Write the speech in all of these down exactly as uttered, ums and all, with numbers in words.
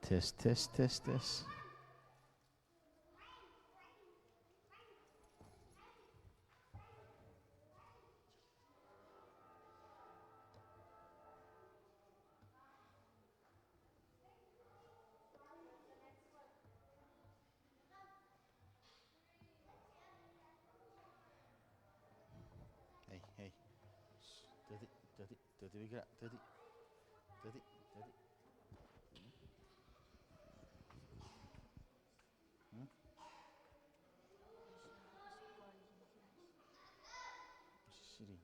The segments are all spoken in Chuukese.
Test, test, test, test. Hey, hey. Shh, thirty, thirty, thirty, we got thirty. Thirty, thirty. Hmm? Sitting.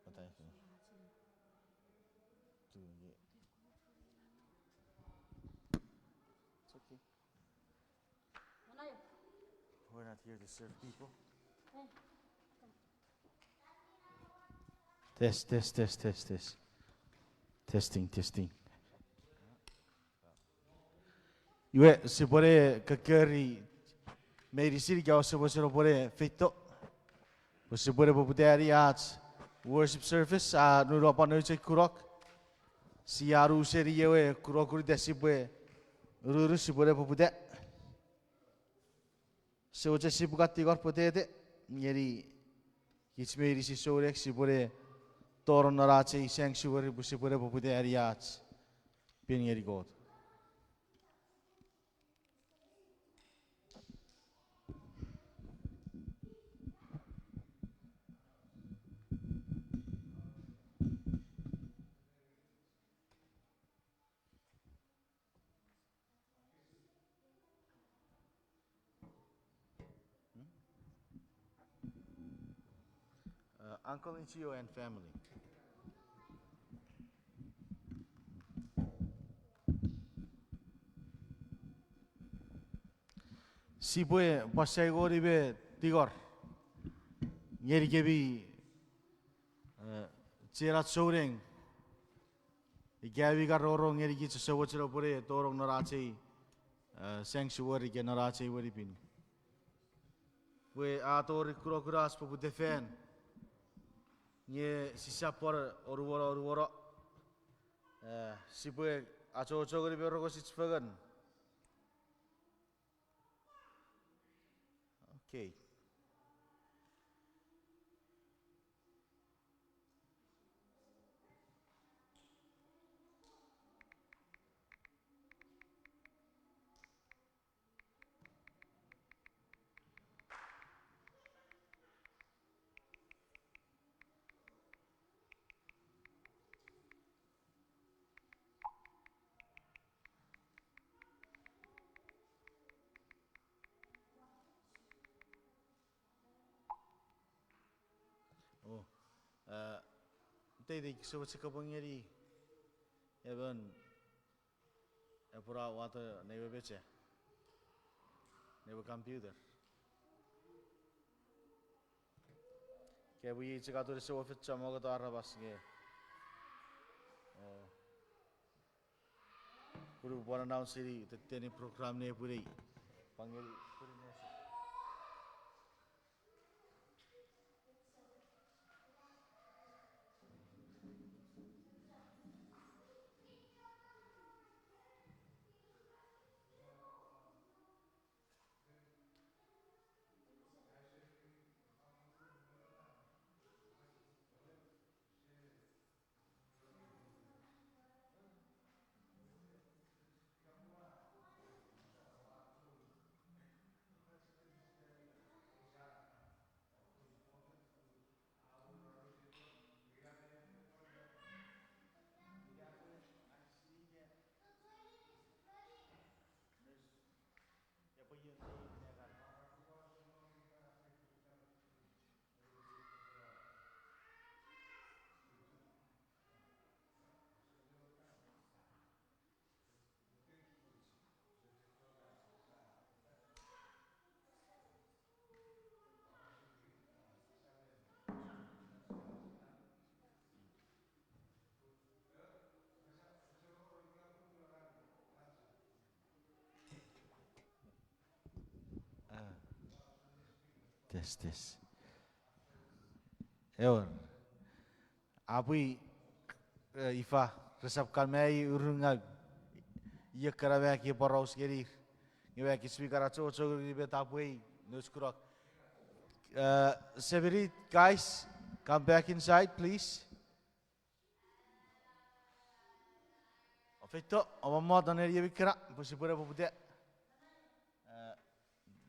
What I think. Doing it. It's okay. We're not here to serve people. Test, test, test, test, test. Testing, testing. Iwe, sipwene kokkori meinisin ika ouse mochen oupwene feito. Pwe sipwene poputani ach worship service, a, nupwen pwan nouch ei kunok. Sia nu seni ewe kunok unita sipwe nunu sipwene poputa. Ese mochen sipwe kan tingor pwetete ngeni kich meinisin souneng sipwene tonong non ach ei sanctuary pwe sipwene poputani ach pin ngeni Kot. Uh, Uncle Ichio and family. Sipwe pwan sai ngeni me tingor ngenikemi, eh, chienach souneng. Ika ami kan rongorong ngenikich ese mochen oupwene tonong non ach ei, eh, sanctuary ika non ach ei wenipin. Pwe a tori kunokunach poputefan. Nge sisap pwan onuwono, onuwono. Eh, sipwe achocho ngeni me rongosich fengen. Okay. Oh, eh, teitei, ese mochen kapong ngeni emon epwe na wato newe peche, newe computer. Ke pwe iei chok atun ese wor fen chommong aramas nge. Oh. Pun upwe pwan announce-ini tetteni program nepwinei. Pwan ngeni pwinin nurse. Ah. Test, test. Ewer. Apwi, eh, ifa, resap kan mai urungau. Iei kana maki poraus ngenir. Nge maki sipwe kana chocho ngeni met apwei, nouch kunok. Eh, seventy, guys, come back inside, please. Ofeito, omamot non eni emi kana, pwe sipwene poputa. Eh,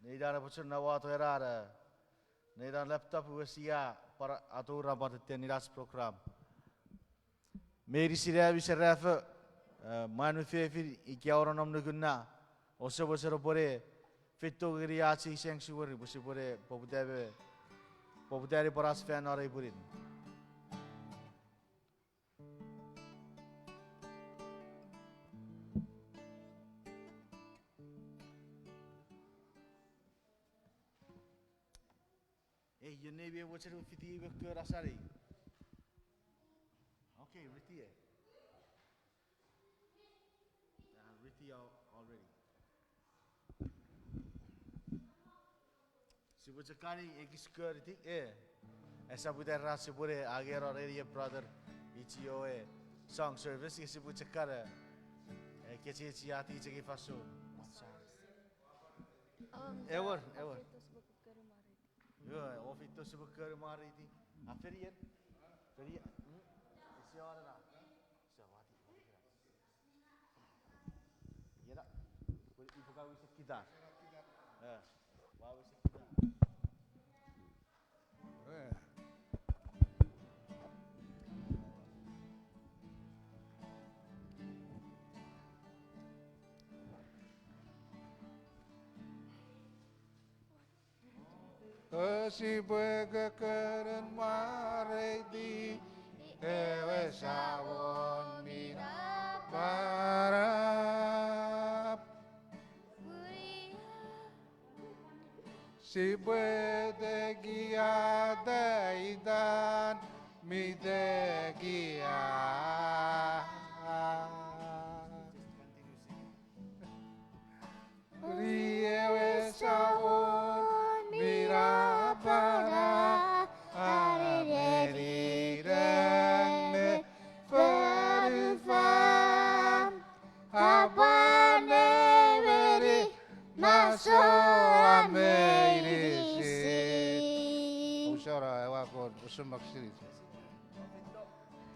neinan epwe chon na wato ena, eh, neinan laptop iwe sia pwan atoura pwan tetten inach program. Meinisin ami serafo, eh, mwan me fefin, ika oua nom nukun na, ouse mochen oupwene feito ngeni ach ei sanctuary, pwe sipwene poputa me, poputani pwan ach fan non ei pwinin. Ei, ion neimi e mochen fiti me kona sani. Okay, Ritie. Ah, Ritie al-, already. Sipwe chok kani ekis security, eh. Esap ita ra sipwene angei non eni e brother Ichio e song service, nge sipwe chok kana, eh, kechiechiati chok ei fansoun. Ewer, ewer. Iwe, ofeito sipwe kori mwareiti. A fenien? Fenien? Mm. Ese wor ena. Ese wati, wati ena. Iena. Ipuka wisen kita. Eh, wa wisen kita. Eh. Sipwe kokkoren mwareiti ewe Samon mi napanap. Sipwe tekia ita itan mi tekia. Ri ewe Samon mi napanap, a nemeni nang me fonufan, a pwan nemeni masoua meinisin. Usora ewa kon, usumak sirit.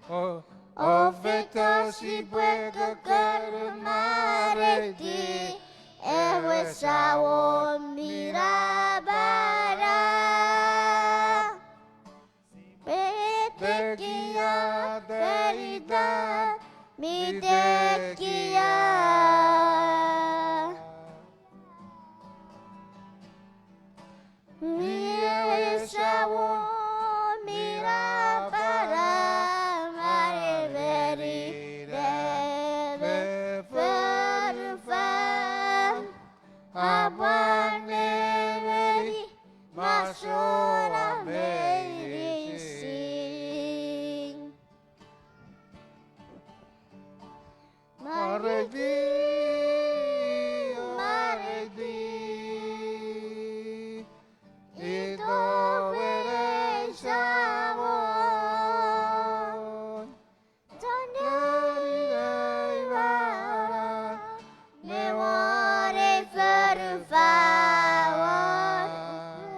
O, o feito sipwe kokkoren mwareiti ewe Samon mi napanap. Sipwe tekia ita itan mi tekia. Ri ewe Samon mi napanap, a nemeni nang me fonufan, a pwan nemeni masoua meinisin. Mwareiti, mwareiti, ito wewen ei Samon. Chon neni ei manau me won ei fonufan, won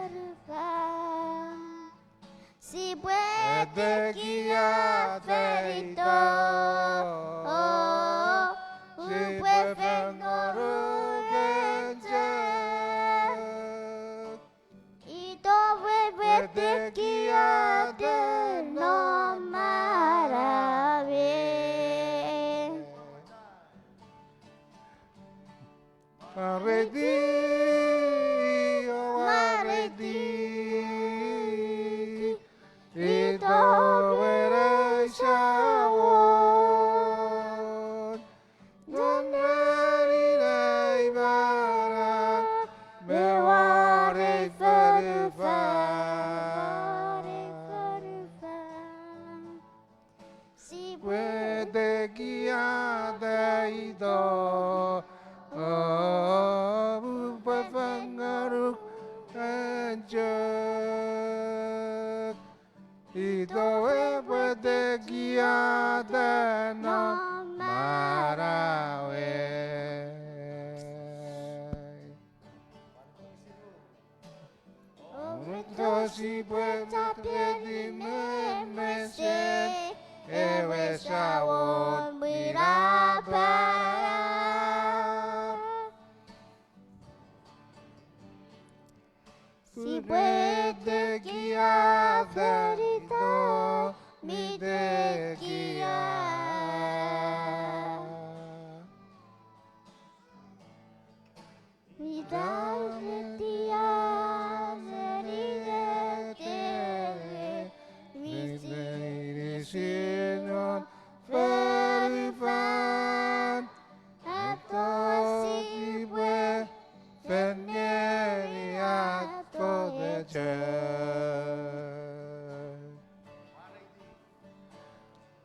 ei fonufan. Sipwe tekia fan ito, sipwe fen ngonuk chok. Ito wewen tekia non manauei. Mwareiti, o mwareiti, ito wewen ei Samon. Chon neni ei manau me won ei fonufan. Sipwe tekia fan ito, o, Sipwe chapeni me mesen ewe Samon mwinnap. Sipwe tekia fan ito mi tekia. Ita tekia seni ekkewe mi sinei sinon fonufan. Ato sipwe fen ngeni ato the church.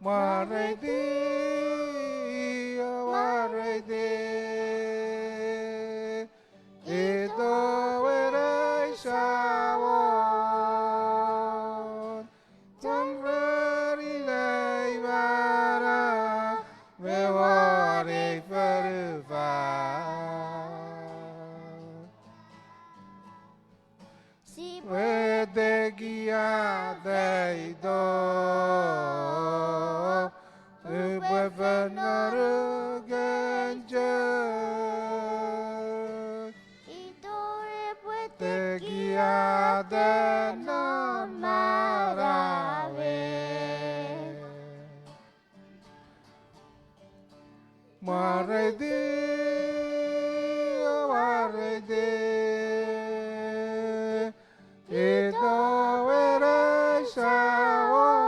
Mwareiti, mwareiti, ito ewe Samon, tong ren inei manau me won ei fonufan. Sipwe tekia fan ito, upwe fen nonukun chok. Ito epwe tekia fan non manauei. Mwareiti, mwareiti, ito ewe Samon,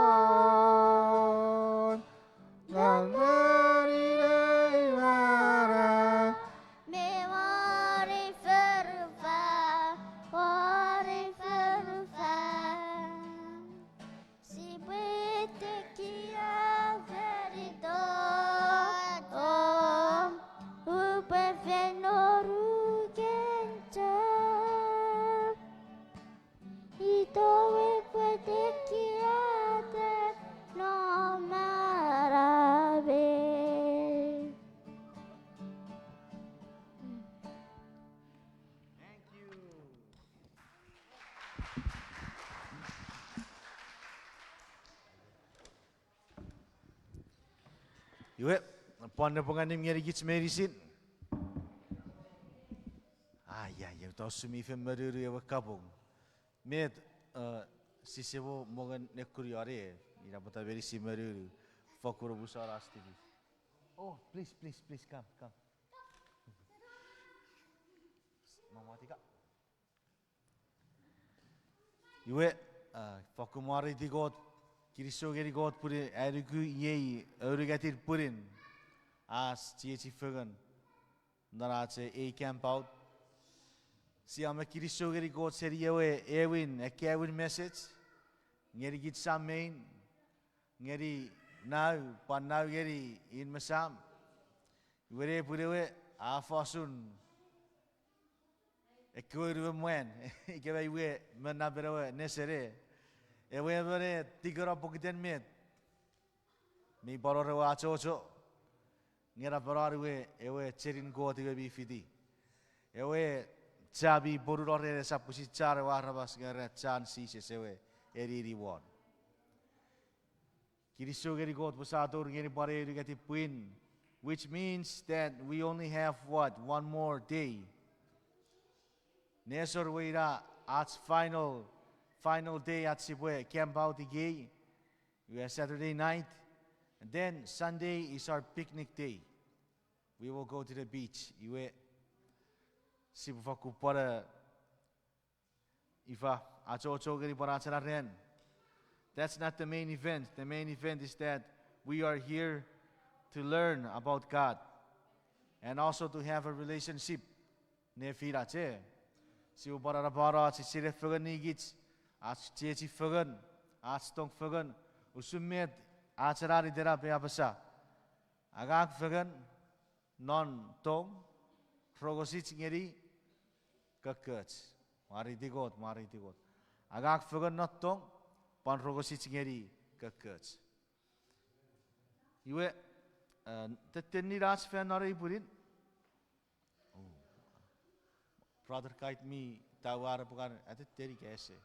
non ren inei manau me won ei fonufan, won ei fonufan. Sipwe tekia fan ito, om, upwe fen nonukun chok. Ito epwe tekia fan non manauei. Iwe, pwan nepwong annim ngenikich meinisin. Ai, ai, ai, tou sumi fen monunu ewe kapong. Met, uh, sise mo mongen nekunion e, ina pwata meinisin monunu. Fokkun omusano ach tipis. Oh, please, please, please, come, come. Mamatika. Iwe, uh, fokkun mwareiti Kot, kinisou ngeni Kot pun a nuku iei aunungatin pwinin ach chiechi fengen non ach ei camp out. Sia mo kinisou ngeni Kot seni ewe aewin, akkaewin message, ngenikich sam me in, ngeni nau, pwan nau ngeni in me sam. Iwe nepwin ewe a fosun ekkewe unumon mwan, ika me iwe me napen ewe nesen e. Ewe emon e tikino pokiten met mi pwan wor ewe achocho, nge napanon iwe ewe chenin Kot iwe mi fiti. Ewe cha mi ponun ren esap pwisin chan ewe aramas nge ren chan Jises ewe anini won. Kinisou ngeni Kot pwe sia tori ngeni pwan eu unungatin pwin, which means that we only have what? One more day. Nesor we ina ach final, final day ach sipwe camp out ikei. We have Saturday night. And then Sunday is our picnic day. We will go to the beach. Iwe, sipwe fakkun pwan, ifa, achocho ngeni pwan ach ena ran. That's not the main event. The main event is that we are here to learn about God and also to have a relationship nefinach e. Sipwe pwan anapano ach sinei fengen nikich, ach chiechi fengen, ach tong fengen, usun met ach ena itenap e apasa. Angang fengen non tong, rongosich ngeni kokkoch. Mwareiti Kot, mwareiti Kot. Angang fengen non tong, pwan rongosich ngeni kokkoch. Iwe, eh, tettenin ach fan non ei pwinin. Brother Kait mi tau ar epwe kan atetteni ika ese.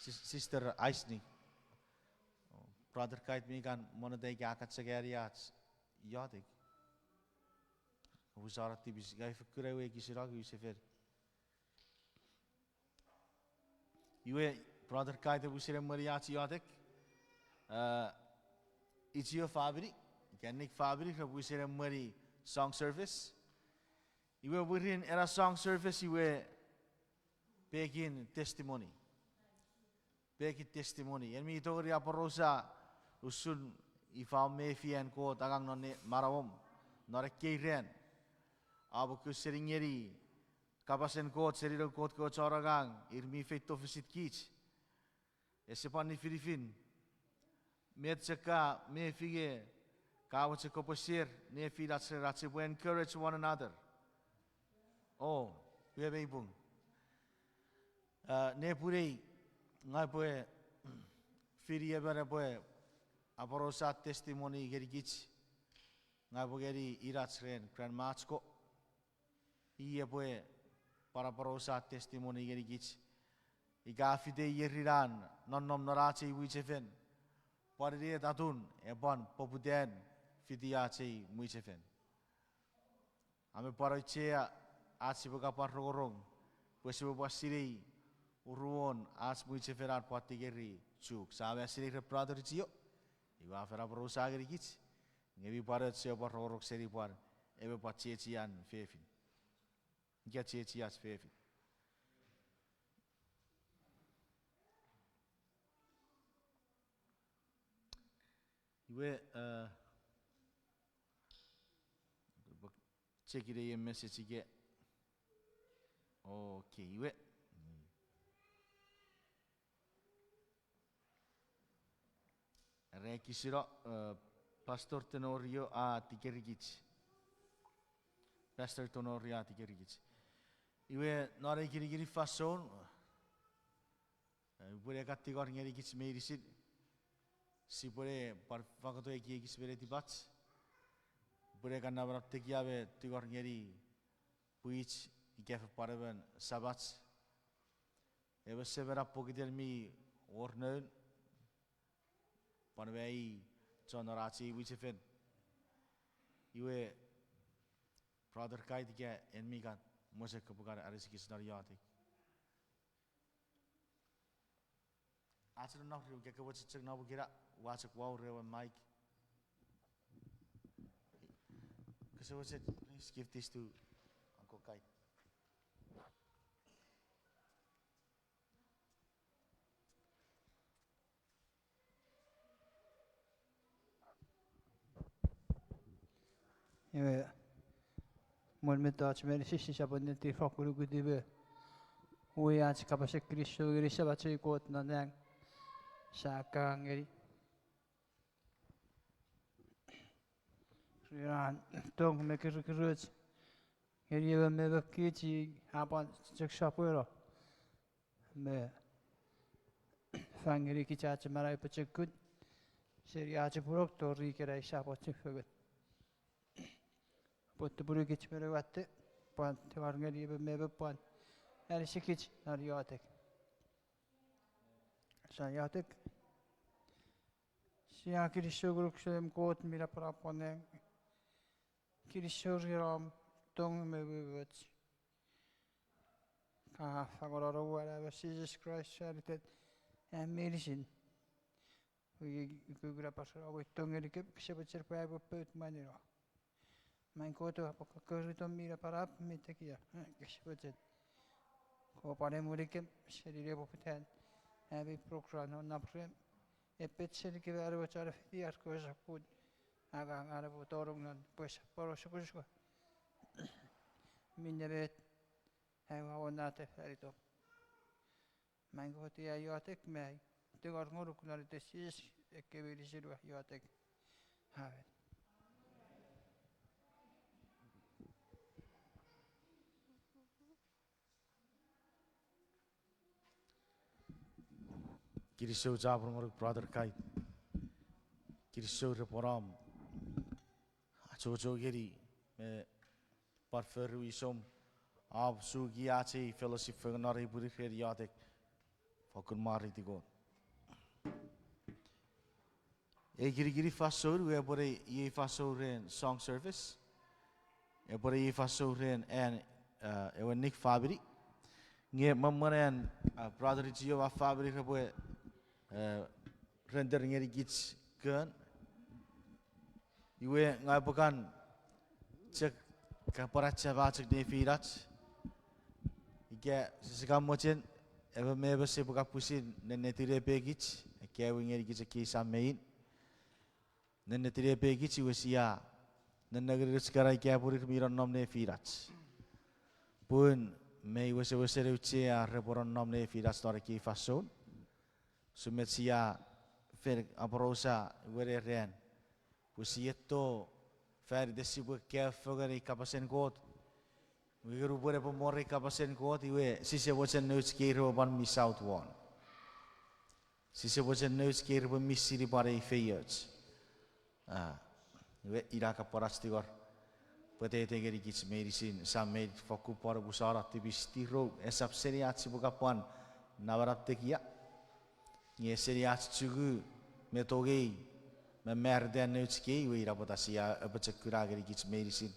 Sis-, Sister Aisni. Brother Kait mi kan moneta ika a kan chok ani ach iotek. Oupwe sara tipis, ngang fen kuna ewe ekis ina ngang use fen. Iwe, Brother Kait epwe sinei mwen ach iotek. Eh, ichi ewe famini, ika nik famini repwe sinei mwen song service. Iwe mwirin ena song service iwe pekin testimony. Pekin testimony. En mi tongeni aporausa usun ifa mefi an Kot angang non manauom non ekkei ran. Aupwe ausening ngeni kapasen Kot seni noun Kot kewe chon angang, ir mi feito visit kich. Ese pwan nifinifin met chok ka mefi nge ka mochen kopwe share nefinach ren ach sipwe encourage one another. O, iwe mei pung. Eh, nepwinei, ngang upwe fini emon epwe aporausa testimony ngenikich. Ngang upwe ngeni inach ren Grandma Chko. I epwe pwan aporausa testimony ngenikich. Ika a fite ierin an nonnom non ach ei mwichefen, pwan inet atun e pwan poputan fiti ach ei mwichefen. Ame pwan auchea ach sipwe ka pwan rongorong pwe sipwe pwan sinei uruon ach mwichefen an pwan tikeri Chuuk. Sa ma sinei ren Brother Chio, iwe a fen aporausa ngenikich, nge mi pwan och sipwe pwan rongorong seni pwan ewe pwan chiechian fefin. Ika chiechiach fefin. Iwe, eh, cheki ei message ika. Okay, iwe. Are ekis ina, eh, Pastor Tenorio a tikerikich. Pastor Tenorio a tikerikich. Iwe non ei kinikinin fansoun, eh, upwene kan tingor ngenikich meinisin. Sipwene pwan fakkun ekiekis me netipach. Upwene kan namanam tekia me tingor ngeni pwich ika fen pwan emon samach. Ewe semenap pokiten mi wor noun. Pwan mei chon non ach ei mwichefen. Iwe, Brother Kait ika en mi kan mochen kopwe kan anisikich non iotek. Ach nonnom ru, ika kopwe chok nom kina, ua chok wau rewe mic. Kose mochen, please give this to Uncle Kait. Iwe, mwen mettoch meinisin sisap ennetin fakkun ukutiw me ui ach kapasen kinisou ngeni Semach ei Kot non nang. Sia kan ngeni ren an tong me kirikiroch ngeni emon me emon kich, a pwan chok sopweno me fang ngenikich ach manau pochokun seni ach punok tori ikenai sisap chufengen. Pwe tupunikich me ne watte, pwan tingor ngeni emon me emon pwan anisikich non iotek. Sia iotek. Sia kinisou ngonuk Semem Kot mi napanap won nang. Kinisou ren om tong me umoumoch. Ka fangeno Noum we Anaemon Jises Kraist fan iten am meinisin. Wi ukukun apasa we tong ngenikem, kose mochen pwe aipwe pout mwanino. Maing Kot, aupwe kokori tong mi napanap mi tekia, kose mochen kopwe pwan emwenikem seni nepoputan ami program non nap rem. Epet seni kewe anuoch a fiti ar kewe sopun, angang an epwe tonong non pwe sopun osukosuka. Minne met, aua wonata fan itom. Maing Kot, ua iotek me tingor ngonuk non iten Jises ekkei meinisin ua iotek. Amen. Kinisou chapur ngonuk Brother Kait. Kinisou repwe nom achocho ngeni me pwan fori wisom, om suki ach ei fellowship fengen non ei pwinin ren iotek. Fokkun mwareiti Kot. Ei kinikinin fansoun, iwe epwene iei fansoun ren song service. Epwene iei fansoun ren an, eh, ewe Nick famini. Nge me mwen an, eh, brother Ichio a famini repwe, eh, render ngenikich kon. Iwe ngang upwe kan chok kapwan achema chok nefinach. Ika sise kan mochen, emon me emon sipwe kan pwisin nennetine epekich, ekkewe ngenikich ekkei sam me in. Nennetine epekich iwe sia nennengeni nouch kana ika pun ir mi nonnom nefinach. Pun mei wesewesen auchea ar repwe nonnom nefinach non ekkei fansoun. Usun met sia fen aporausa iwe ne ran, pwe sia eto fan iten sipwe kaeo fengen ei kapasen Kot. Iwe nupwen epwe mwo rei kapasen Kot, iwe sise mochen nouch kei repwe pwan miss out won. Sise mochen nouch kei repwe miss-ini pwan ei feioch. Ah, iwe ina kapwan ach tingor pwetete ngenikich meinisin, sam mei fokkun pwan omusano tipis tirou, esap seni ach sipwe kapwan namanam tekia. Nge seni ach chuku me tongei me marita nouch kei, iwe ina pwata sia apochokuna ngenikich meinisin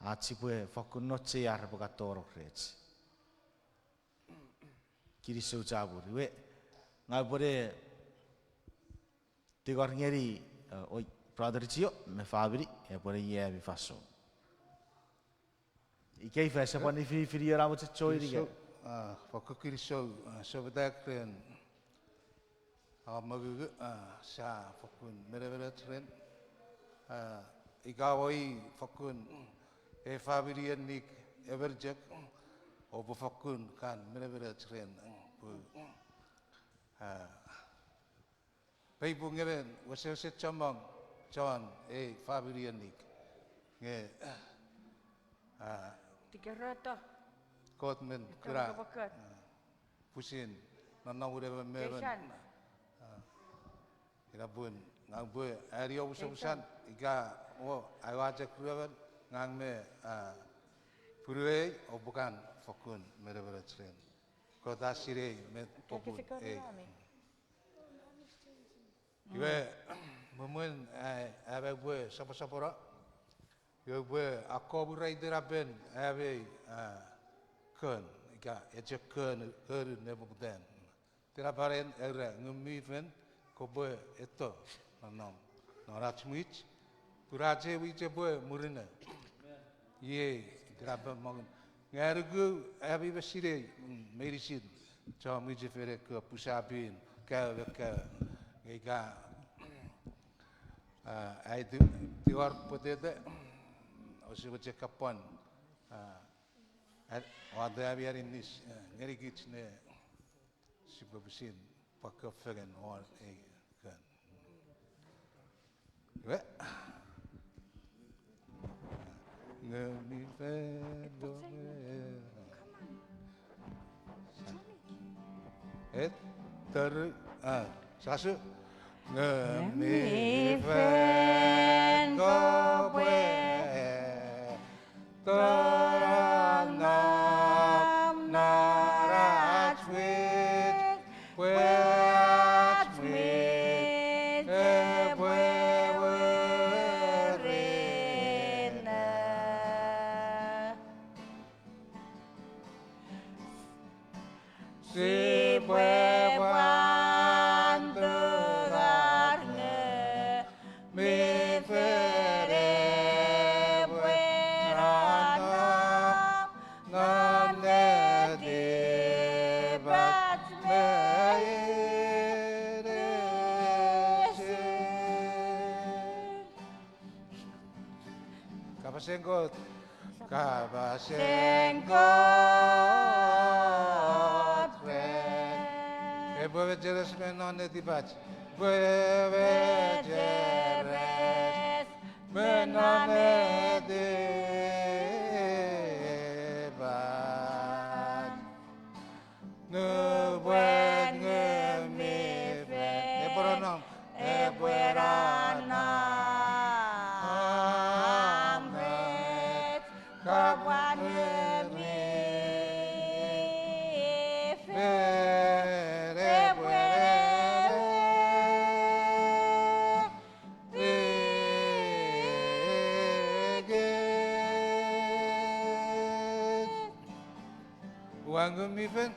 ach sipwe fokkun nouch kei ar repwe kan tonong rech. Kinisou chapur. Iwe, ngang upwene tingor ngeni, eh, oi, brother Ichio me famini, epwene iei ami fansoun. Ika ifa, sia pwan nifinifin io na mochen join ika. Kinisou, ah, fokkun kinisou, ah, sou metek ren, ah, mongungu, ah, sia fokkun menemenoch ren. Ah, ika woi fokkun, ei famini en Nick emon chok, oupwe fokkun kan menemenoch ren, pwe, ah, peipu nge men wesewesen chommong chon ei famini en Nick. Nge, ah, Kot men kuna, ah, pwisin nonnomun emon me emon. Ah, ina pun ngang upwe ani omusomusan ika o aua chok ruemon, ngang me, ah, punuei oupwe kan fokkun menemenoch ren. Kot a sinei met popun ei. Iwe, mwen, mwen, eh, am aupwe soposopono, iwe upwe akkomw ren itenapen am ei, ah, kon, ika echo kon, konun nepoputan. Itenapanen era Ngun mi Fel kopwe eto nonnom non ach mwich, pun ach ei mwich epwe murinno. Iei itenapen mongun. Nge ua nuku ami mi sinei, mm, meinisin chon mwichefen ekkewe pusa pin, kaeo me kaeo. Nge ika, ah, ai ti-, tingor pwetete, ouse mochen kapwan, ah, a-, wato ami aninis, ah, ngenikich ne sipwe pwisin pwakefengen won ei kan. Iwe. Nge mi fen dome. Et, toru, ah, sasu. Nge mi fen kopwe tonong non ach mwich, pwe ach mwich epwe murinno. Sipwe pwan tungor nge mi fen epwe nonnom non netipach me inisin. Kapasen Kot. Kapasen Kot ren. Epwe mecheres me non netipach. Epwe mecheres me non netipach. Nupwen Ngun mi Fel epwe nonnom, epwe nonnom rech, kapwan Ngun mi Fel. Ua Ngun mi Fel.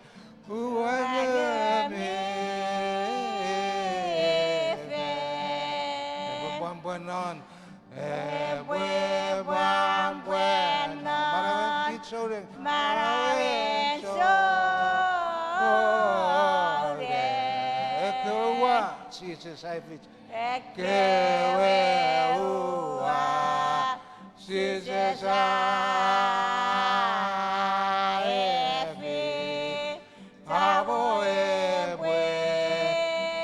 Ua Ngun mi Fel. Epwe pwan pwan non. Epwe pwan pwan non. Manauen kich souneng. Manauen souneng. Ekkewe ua, Jises ai fich. Ekkewe ua, Jises a efisi, amo epwe,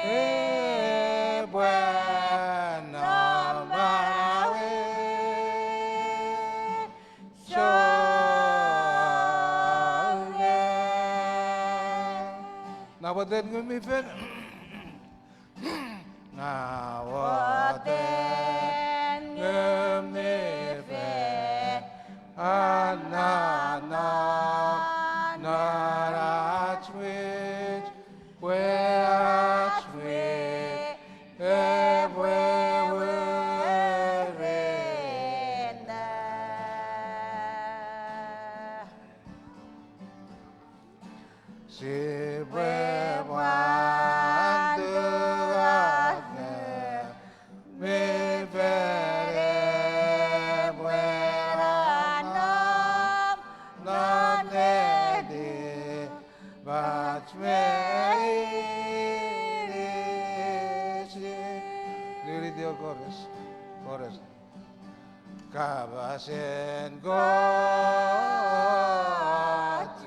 epwe nom manauen souneng. Namoten Ngun mi Fel. Namoten Ngun mi Fel, a nom non ach mwich, pwe ach mwich epwe murinno. Sipwe pwan tingor Ngun mi Fel epwe nom non netipach meinisin. Lulutio chorus. Chorus. Kapasen Kot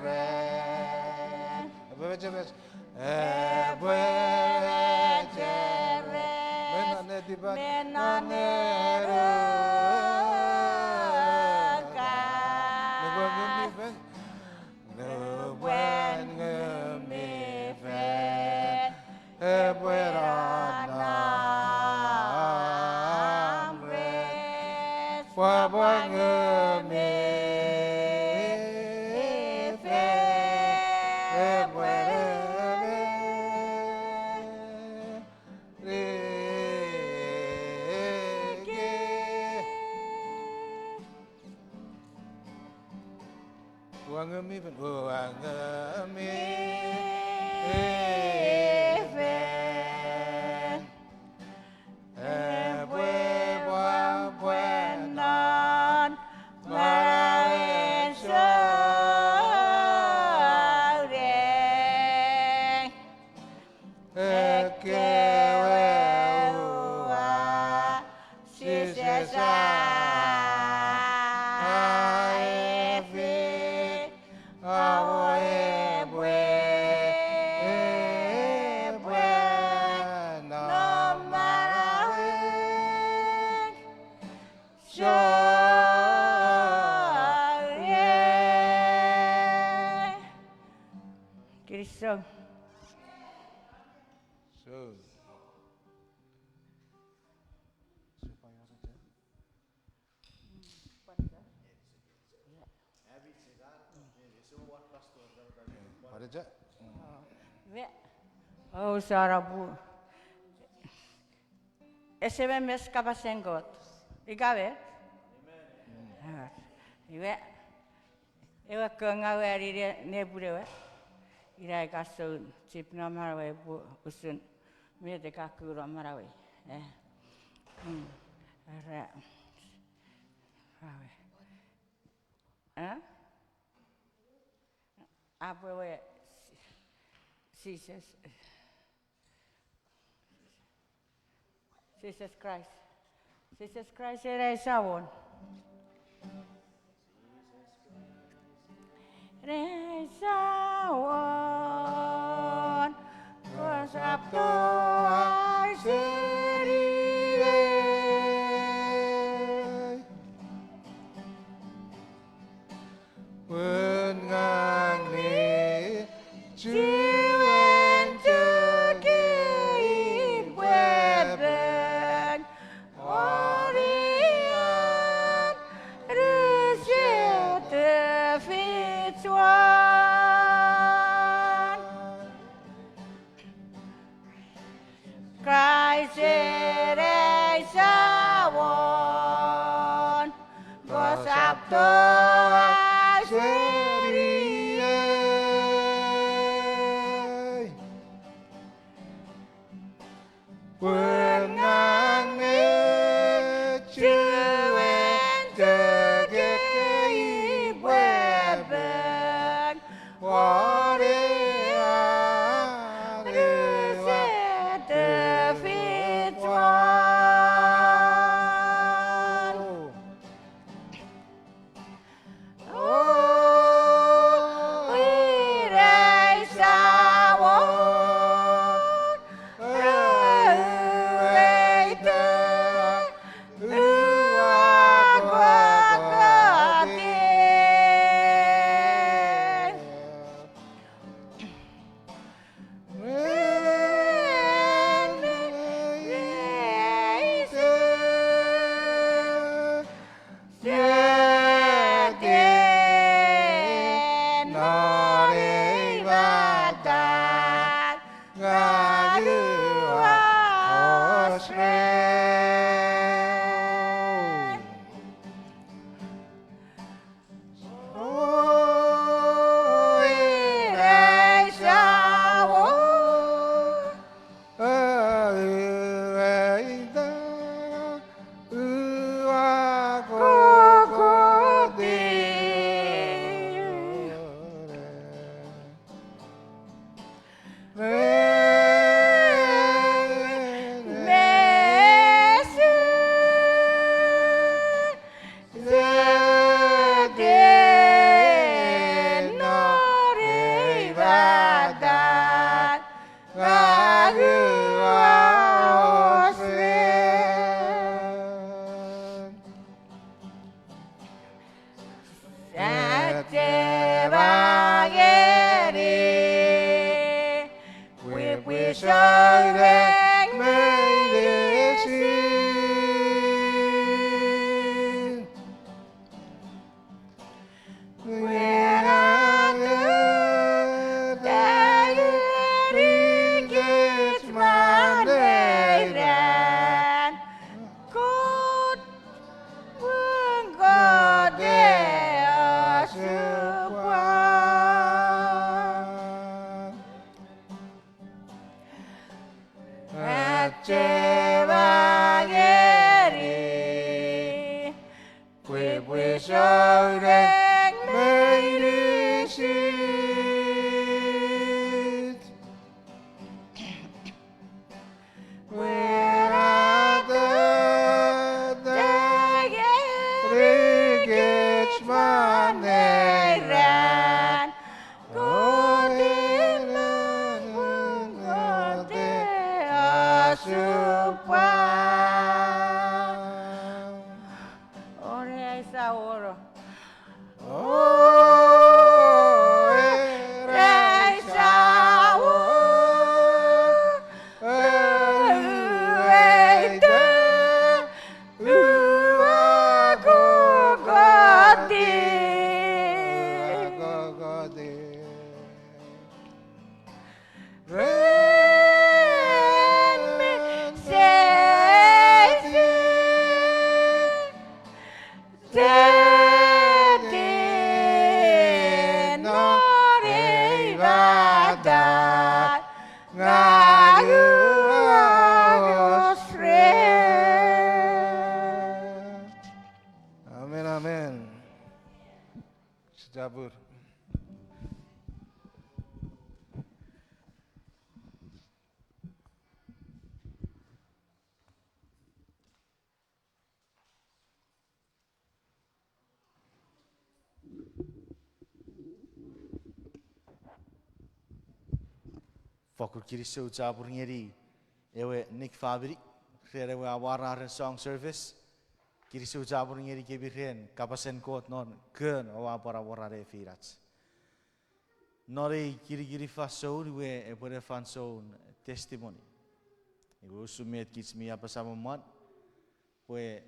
ren. Epwe mecheres. Epwe mecheres. Me non netipach. Me non netipach. Nupwen Ngun mi Fel. Nupwen Ngun mi Fel epwe nom rech, pwapwan Ngun mi Fel epwe rikich. Ua Ngun mi Fel, Ua Ngun mi Fel. Epwe pwan pwan non manauen souneng. Ekkewe ua, Jises a efisi, amo epwe, epwe nom manauen souneng. Kinisou. So. Pwarata? Iwe, o, usara pu. Ese memes kapasen Kot. Ika met? Iwe, ewe kon ngawe anine nepwin ewe. Ina ika soun chip no manauei pwe usun met e ka kuno manauei. Eh. Mm. Era. Awe. Eh? Apwe we Jises. Jises Kraist. Jises Kraist ena ei Samon. Ena ei Samon, kosap toau seni ei. Pun ngang mi chiwen chok ipwe pek, orian rese tefich won. Kraist ena ei Samon, kosap toau seni Chema ngeni, pwipwi souneng meinisin. Pwe a tongeni kich maneiran, Kot, pun Kot e osupwang. Achema ngeni, pwipwi souneng meinisin. Pwe a tongeni kich maneiran, Kot e, Kot e osupwang. Ore aisa woro. O, ere aisa woro. Eite, ua kokoti. Ua kokoti. Ren me seisi, teti non ei matat, ngang ua osre. Amen, amen. Sitapur. Fokkun kinisou chapur ngeni ewe Nick famini ren ewe amwararen song service. Kinisou chapur ngeni kemi ren kapasen Kot non kon oua pwan amwarar nefinach. Non ei kinikinin fansoun iwe epwe ne fansoun testimony. Iwe usun met kich mi apasa me mwan, pwe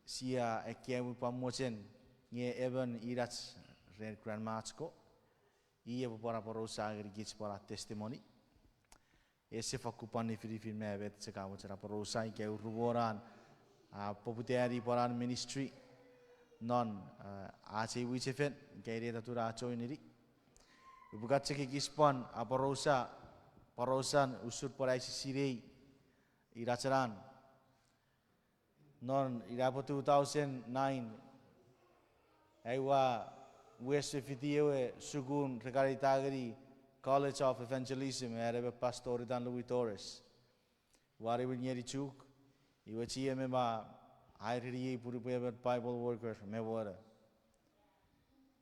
sia ekkewe pwan mochen nge emon inach ren Grandma Achko, i epwe pwan aporausa ngeni kich pwan a testimony. Ese fokkun pwan nifinifin me met chok a mochen aporausa ika urumwonan, a, poputani pwan an ministry non, a, ach ei mwichefen, ika inet atun a joineni. Upwe kan chok ekis pwan aporausa, porausan usun pwan ai sisinei, inach enan. Non ina pwe two thousand nine, ai ua wes fiti ewe sukun re kan eita ngeni College of Evangelism, an emon pastor itan Louis Torres. Ua niwin ngeni Chuuk, iwe chie me ma aireniei pun upwe emon Bible worker me wona.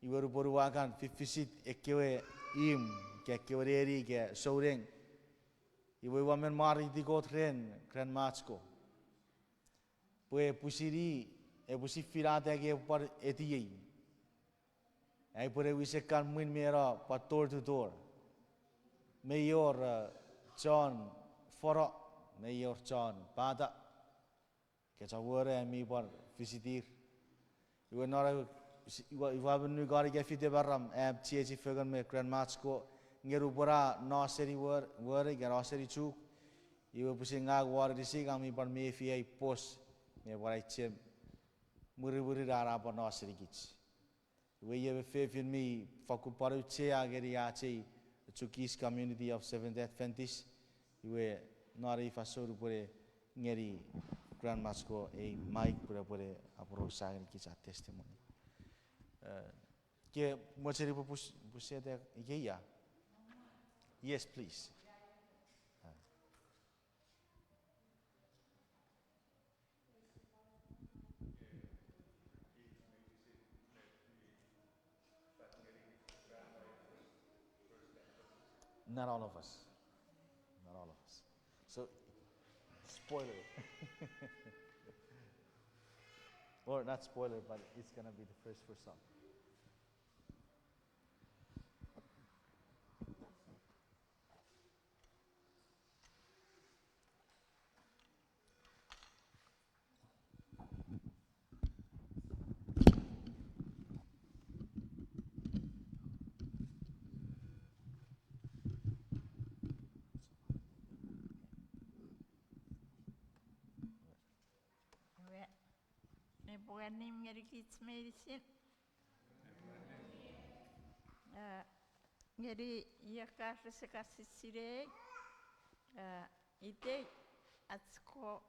Iwe nupwen ua kan fifisit ekkewe imw, ika ekkewe neni, ika souneng, iwe ua men mwareiti Kot ren Grandma Achko pwe pwisin i epwe finata ika epwe pwan etiei. Ai pwe ne wisen kan mwin me no pwan door to door. Mei wor, eh, chon fono, mei wor chon pata, ika chon wona, mi pwan fisitir. Iwe non, iwe, iwe a men nukani ika fite maram am chiechi fengen me Grandma Achko, nge nupwen a no seni wor, wona ika no seni Chuuk, iwe pwisin ngang won inisich ngang mi pwan mefi ai pos me pwan ai chem mwirimwirin an a pwan no senikich. Iwe iei ewe fefin mi fokkun pwan auchea ngeni ach ei Chuukese Community of Seventh Adventist. Iwe non ei fansoun upwene ngeni Grandma Achko ei mic pwe epwene aporausa ngenikich a testimony. Eh, ke mocheni pwe pus-, puseta ikeia? Yes, please. Ah. Not all of us. Not all of us. So, spoiler. Or not spoiler, but it's gonna be the first for some. Pwan nim ngeni kich meinisin. Eh, ngeni ion ika rese kan sisinei, eh, itei ach ko,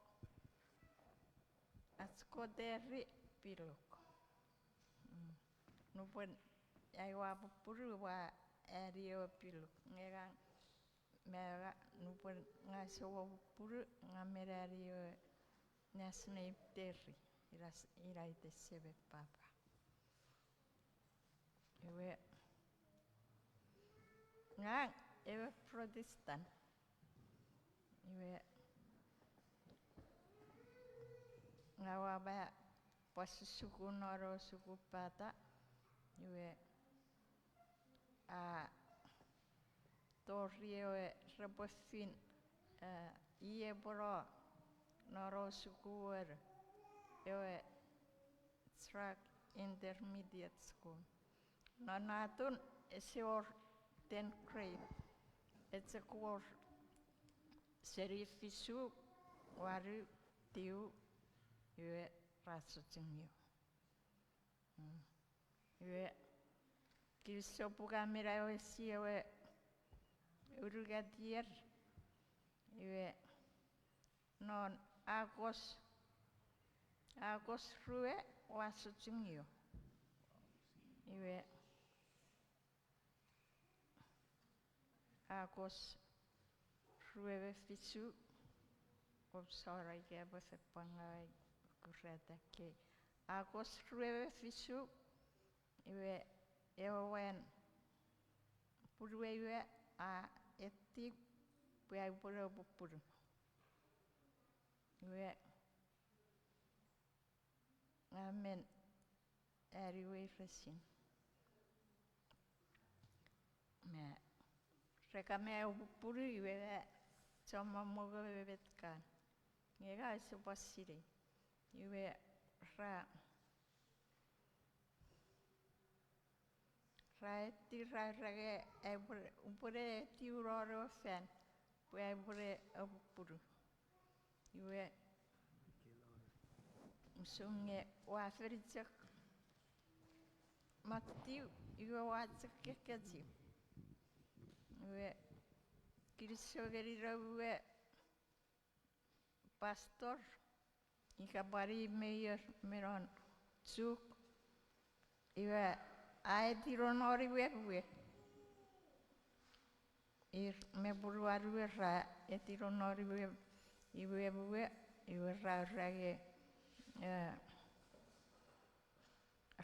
ach ko Terry Piluk. Mm. Nupwen ai ua pupunu ua ani ewe Piluk. Nge ngang me nupwen ngang ese mo pupunu ngang mi ani ewe last name Terry. Ina, ina iten semen papa. Iwe, ngang ewe Protestant. Iwe, ngang ua ma pwan sukun non ewe sukun pata. Iwe, a tori ewe repwe fin, eh, ie pwe no, non ewe sukun, ewe Track Intermediate School. Non atun ese wor tenth grade, e chok wor seni fisu, wanu, tiu, iwe ra sochungio. Mm. Iwe, kinisou pwe ka mena wesi ewe unungat ier. Iwe, non August, August rue ua sochungio. Iwe, August rue me fisu, om sorry ika epwe fen pwan ngau ai kurata kei. August rue me fisu, iwe ewe mwan punuei we a eti pwe ai upwene pupunu. Iwe ngang mi ani weiresin. Me re kan me pupunu iwe a chommong mongo me met kan. Nge ngang use pwan sinei. Iwe ra ra eti ra ura nge ai upwene, upwene etiw non ewe fan pwe ai upwene apupunu. Iwe, usun nge ua fen chok moktiw, iwe ua chok kekechiw. Iwe, kinisou ngeni noum we pastor, ika pwan i mayor me non Chuuk, iwe a eti non non imwem we. Ir me punuan we ra eti non non imwem we, iwe ra ura nge, eh,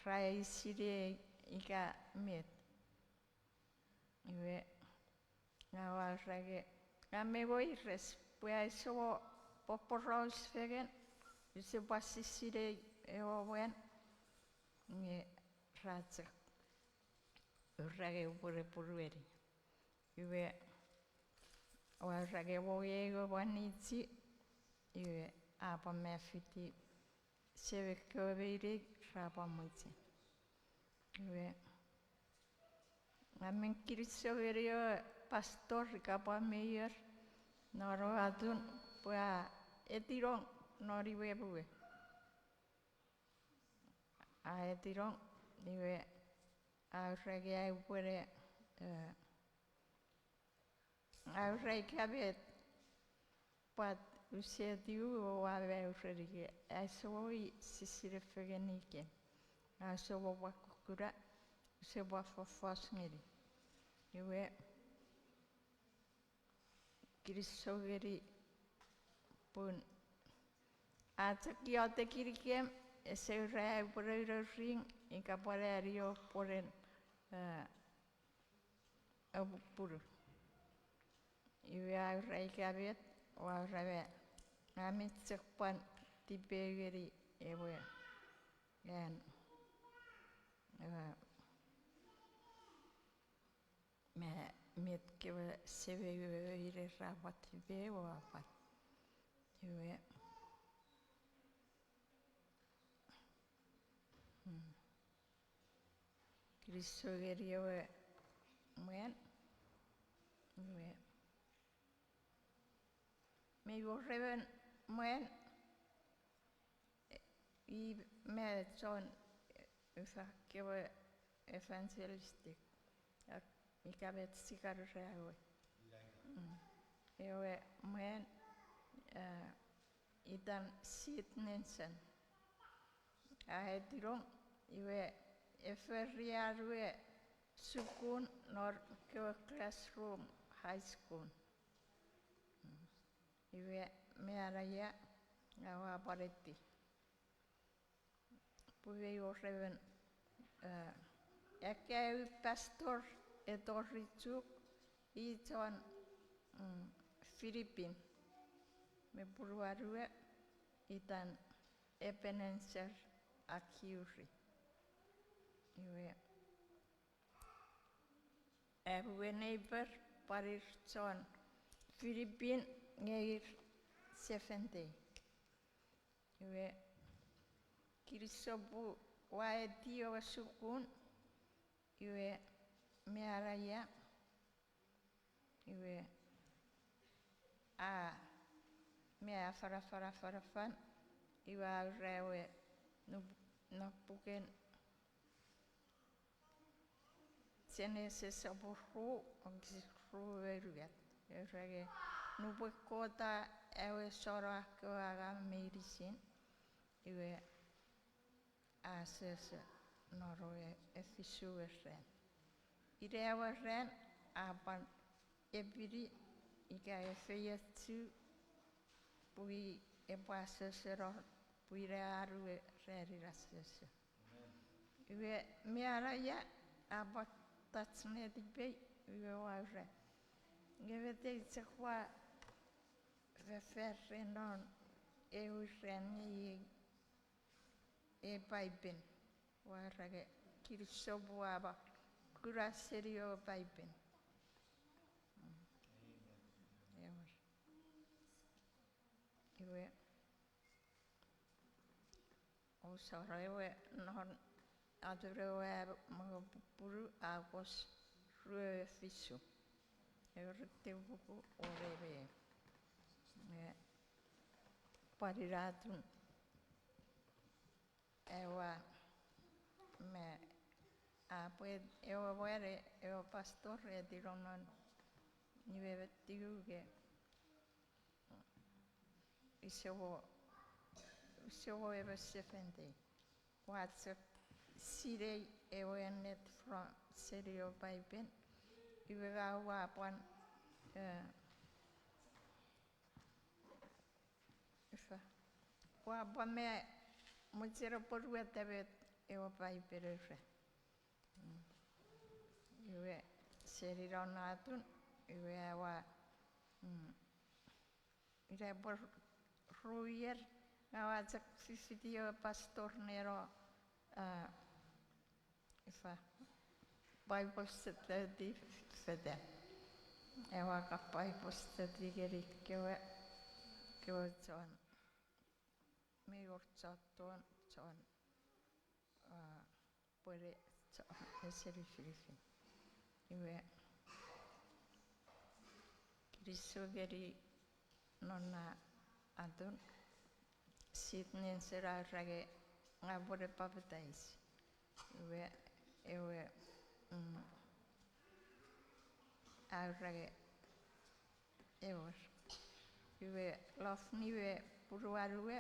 ra eisini ika met. Iwe, ngang ua ura nge, ngang mi weires pwe ai use mo poporaus fengen, use pwan sisinei ewe mwan, nge ra chok ura nge upwene punueni. Iwe, ua ura nge mo nge ewe mwan nichi, iwe a pwan ma fiti semen kewe me inei ra pwan mwichen. Iwe, ngang mi kinisou ngeni ewe pastor ika pwan mayor non ewe atun pwe a etinong non imwem we. A etinong, iwe a ura nge ai upwene, eh, a ura ika met, pwata use etiw, iwe ua ma ureni nge ai use mo sisine fengenikem. Ngang use mo pwan kukkuna, use pwan fofos ngeni. Iwe, kinisou ngeni pun a chok iotekinikem, ese ura ai upwene uno ring ika pwan ani ewe pwonen, eh, apupunu. Iwe a ura ika met, ua ura nge, ngang mi chok pwan tipeeu ngeni ewe, an, eh, me met kewe semei we ine ra pwan tipeeu o a pwan. Iwe, mm. Kinisou ngeni ewe mwan. Iwe, mei wor emon mwan, e, I me chon, eh, ifa kewe evangelistic. Ak ika met sikan ura ewe. Mm. Ewe mwan, eh, itan Sid Nansen. A etinong, iwe e fori an we sukun non kewe classroom high school. Mm. Iwe me anaia, aua pwan eti. Pwe mei wor emon, eh, ekkewe pastor e tori Chuuk, i chon, mm, Philippine. Me punuan we itan Ebenezer Akiuri. Iwe, am we neighbor pwan ir chon Philippine nge ir Seventh Day. Iwe, kinisou pwe ua eti ewe sukun, iwe, me anaia, iwe, a, me afanafan, afanafan, iwe a ura ewe, nup-, non puken Genesis sopun ru, wokisin rue me unungat. Ura nge, nupwen Kot a awesano ekkewe angang meinisin, iwe, a asoso non ewe fisu we ran. Ina ewe ran, a pwan epini ika efeiochu pwe epwe asoso non, pwe ina an we ranin asoso. Iwe me anaia, a pwan touch netipei, iwe ua ura, nge met ei chok ua fefere non ewe ran nge iei ei Paipen. Ua ura nge, kinisou pwe ua pwan kuna seni ewe Paipen. Mm. Ewer. Iwe, ousap ewe non atun ewe mongo pupunu a kos rue fisu. Ewe rete puku oreme. E, pwan ina atun ewe me a pwe ewe ware ewe pastor e tiro non niwe me tiuke. Ise wo, ise wo ewe Seventh Day. Ua chok sinei ewe ennet from seni ewe Paipen. Iwe ngang ua pwan, eh, ifa. Ua pwan me mochen apwonueta met ewe Paipen a ura. Mm. Iwe seni non atun, iwe aua, mm, ina pwe ru ier, ngang ua chok fifiti ewe pastor neno, ah, ifa, Bible study feta. Ewe ka Bible study ngeni kewe, kewe chon, mei wor chon ton, chon, ah, pwere chon eseni finifin. Iwe, kinisou ngeni non na atun, sit nen sera rage ngang upwene papatais. Iwe, ewe, mm, a ura nge, ewer. Iwe, lofni we punuan we,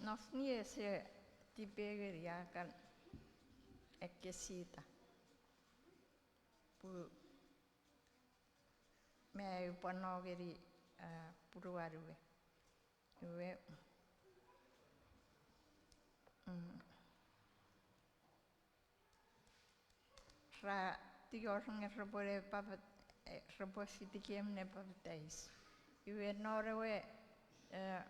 nofni ese tipe ngeni a kan ekkesita. Pwe me upwe no ngeni, ah, punuan we. Iwe, mm, ra tingor nge repwe ne papat-, eh, repwe fitikem ne papatais. Iwe non ewe, eh,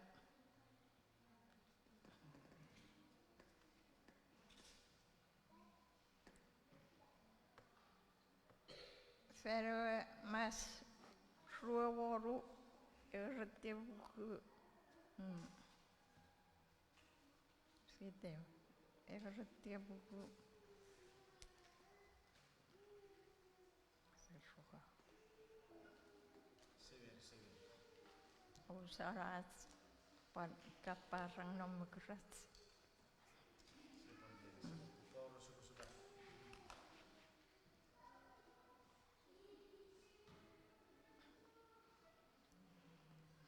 fan ewe March rue wonu, ewe rete puku, mm, fite, ewe rete puku, se foka. Ousap ach Pwan kaparang non mokurach.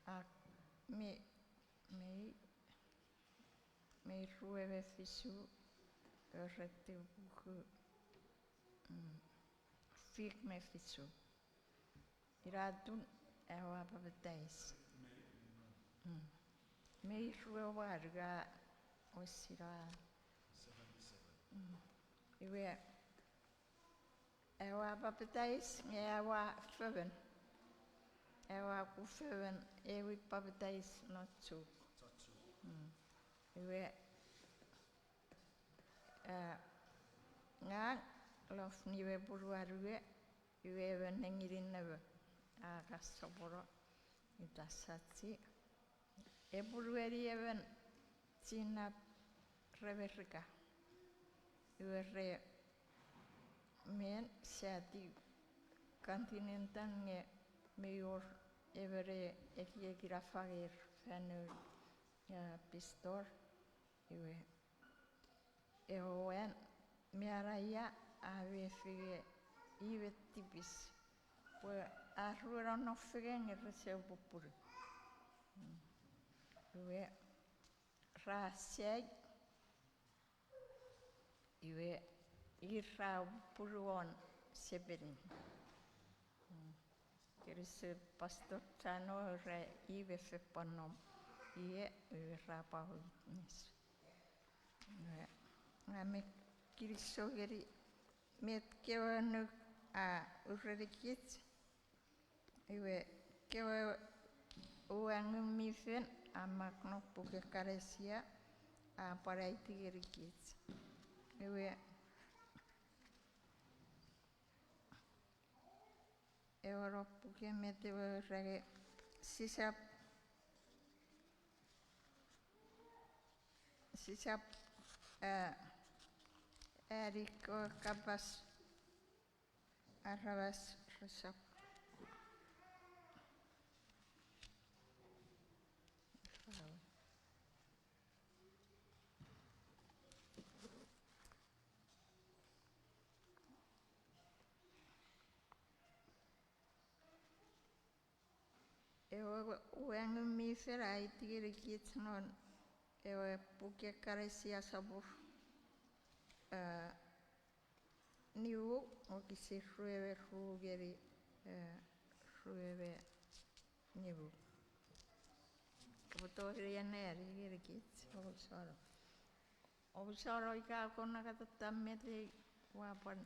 Ak mi, mi, mi rue me fisu, ewe retiw puku, mm, fik me fisu. Ina atun aua papatais. Mm. Me rue wanu a osina. Mm. Iwe, aua papatais nge aua fomon. Aua ku fomon ewe papatais non Chuuk. Mm. Iwe, a, ngang, Lofni we punuan we, iwe emon nengin inamo, a, ka sopwono, ita Sachi. E punueni emon chinnap re Merika. Iwe re men sati Continental nge mei wor emon e ekieki na fangei fan ew, a, pistor. Iwe, ewe wan mi araia a mefi nge i we tipis. Pwe a rue nonnom fengen nge rese pupunu. Iwe, ra sai, iwe, ir ra pupunu won sepenin. Kinisou Pastor Chano, ra i we fepano, ie, iwe ra pwan witness. Nge, ngang me kinisou ngeni met kewe annuk a urenikich. Iwe, kewe uwangun mi fen a mak non puken Kalesia a pwan aiti ngenikich. Iwe, ewe non puken met ewe range, sisap, sisap, a, ani kewe kapas aramas resap. Ewe uwangun mi fen a aiti ngenikich non ewe puken Kalesia sopun, a, nimu, wokisin rue me ru ngeni, e, rue me nimu. Kopwe tongeni anneani ngenikich, omusano. Omusano ika kon akatata met ei ua pwan.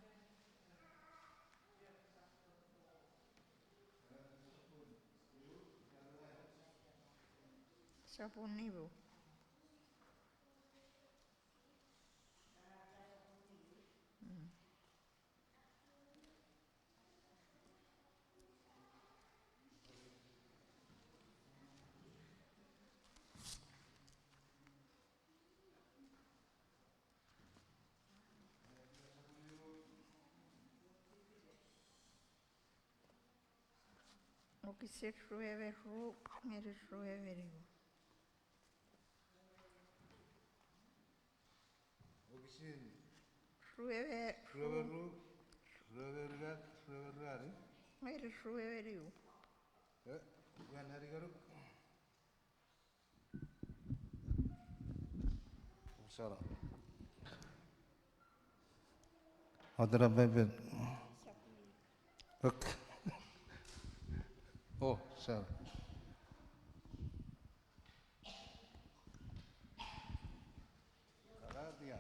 Sopun nimu. Mm. Wokisin rue me ru ngeni rue me nimu. Wokisin rue me ru, rue me unungat, rue me ruanu ngeni rue me nimu. E, ua anneani ngonuk. Sara. Otena Paipen. Ok. Oh, sara. Galatia.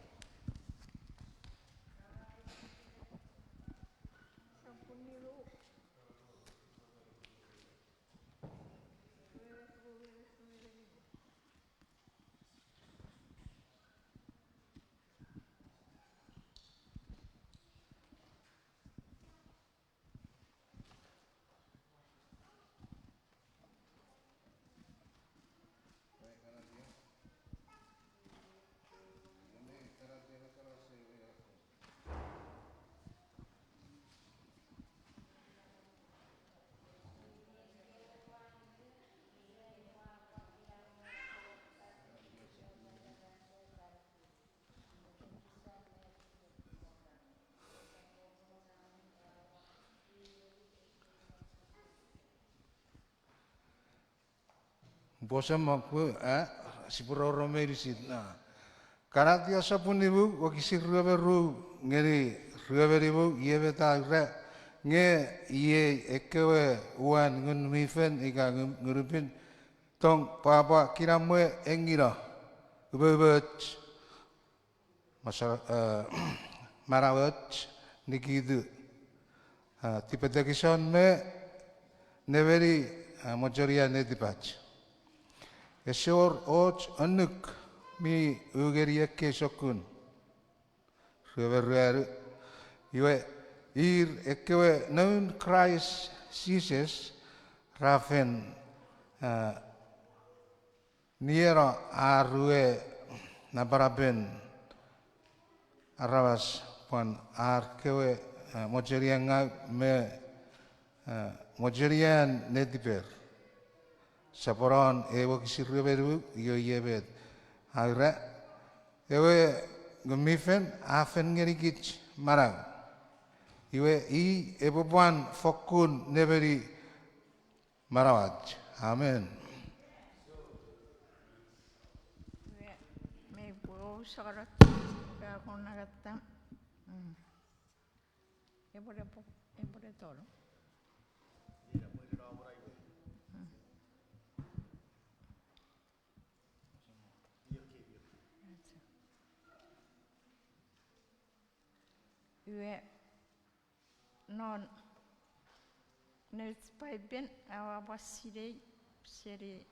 Bosemon pwe, a, sipwe rongorong meinisin, a. Kanatia sopun nimu, wokisin rue me ru ngeni rue me nimu, iei met a ura, nge iei ekkewe uwan Ngun mi Fel ika Ngun, Ngun mi Pin, tong, pwapwa, kinamwe, engino, umoumoch, masa-, eh, manauoch, nikitu, eh, tipetekison me nemeni, eh, mochenian netipach. Ese wor och annuk mi u ngeni ekkei sokkun. Rue me ruanu. Iwe, ir ekkewe noun Kraist Jises ra fen, eh, nieno ar we napanapen aramas pwan ar kewe, eh, mochenian ngau me, eh, mochenian netiper. Soponon ewe wokisin rue me nimu, iwe iei met a ura, ewe Ngun mi Fel a fen ngenikich manau. Iwe i epwe pwan fokkun nemeni manauach. Amen. Iwe, mei pwe ousarot ka kon nakatam. Mm. Epwe, epwe, epwe tolo. Mm. Iwe, non nouch Paipen aua pwan sinei seni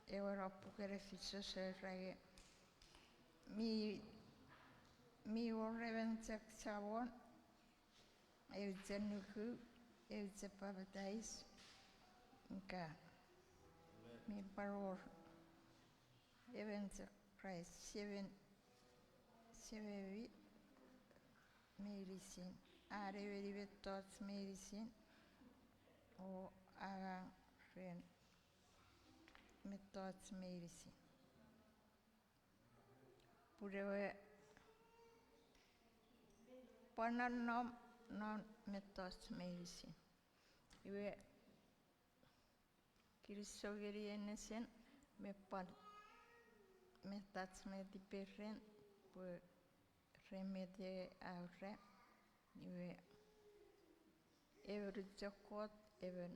ewe non puken Efisos, era nge mi, mi wor emon chok Samon, eu chok nuku, eu chok papatais, ika mi pwan wor emon chok Kraist, semen, sememi meinisin, a nemeni mettoch meinisin, o angang ren mettoch meinisin. Pun ewe pwan nonnom non mettoch meinisin. Iwe, kinisou ngeni ei nesen me pwan mettoch me tiperin pwe ren met a ura, iwe, emon chok Kot, emon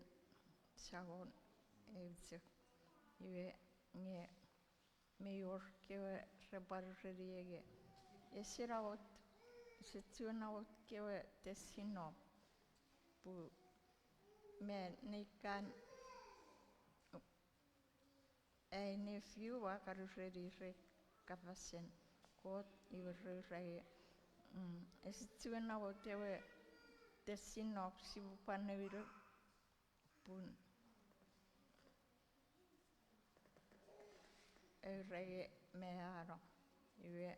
Samon, eu chok. Iwe, nge mei wor kewe repwe pwan ereniei nge ese namot, ese chuen namot kewe tesino, pun me nei kan ai nephew ua kan ereni re kapasen Kot, iwe re ura nge, mm, ese chuen namot ewe tesino sipwe pwan nounou, pun e ura nge me a no, iwe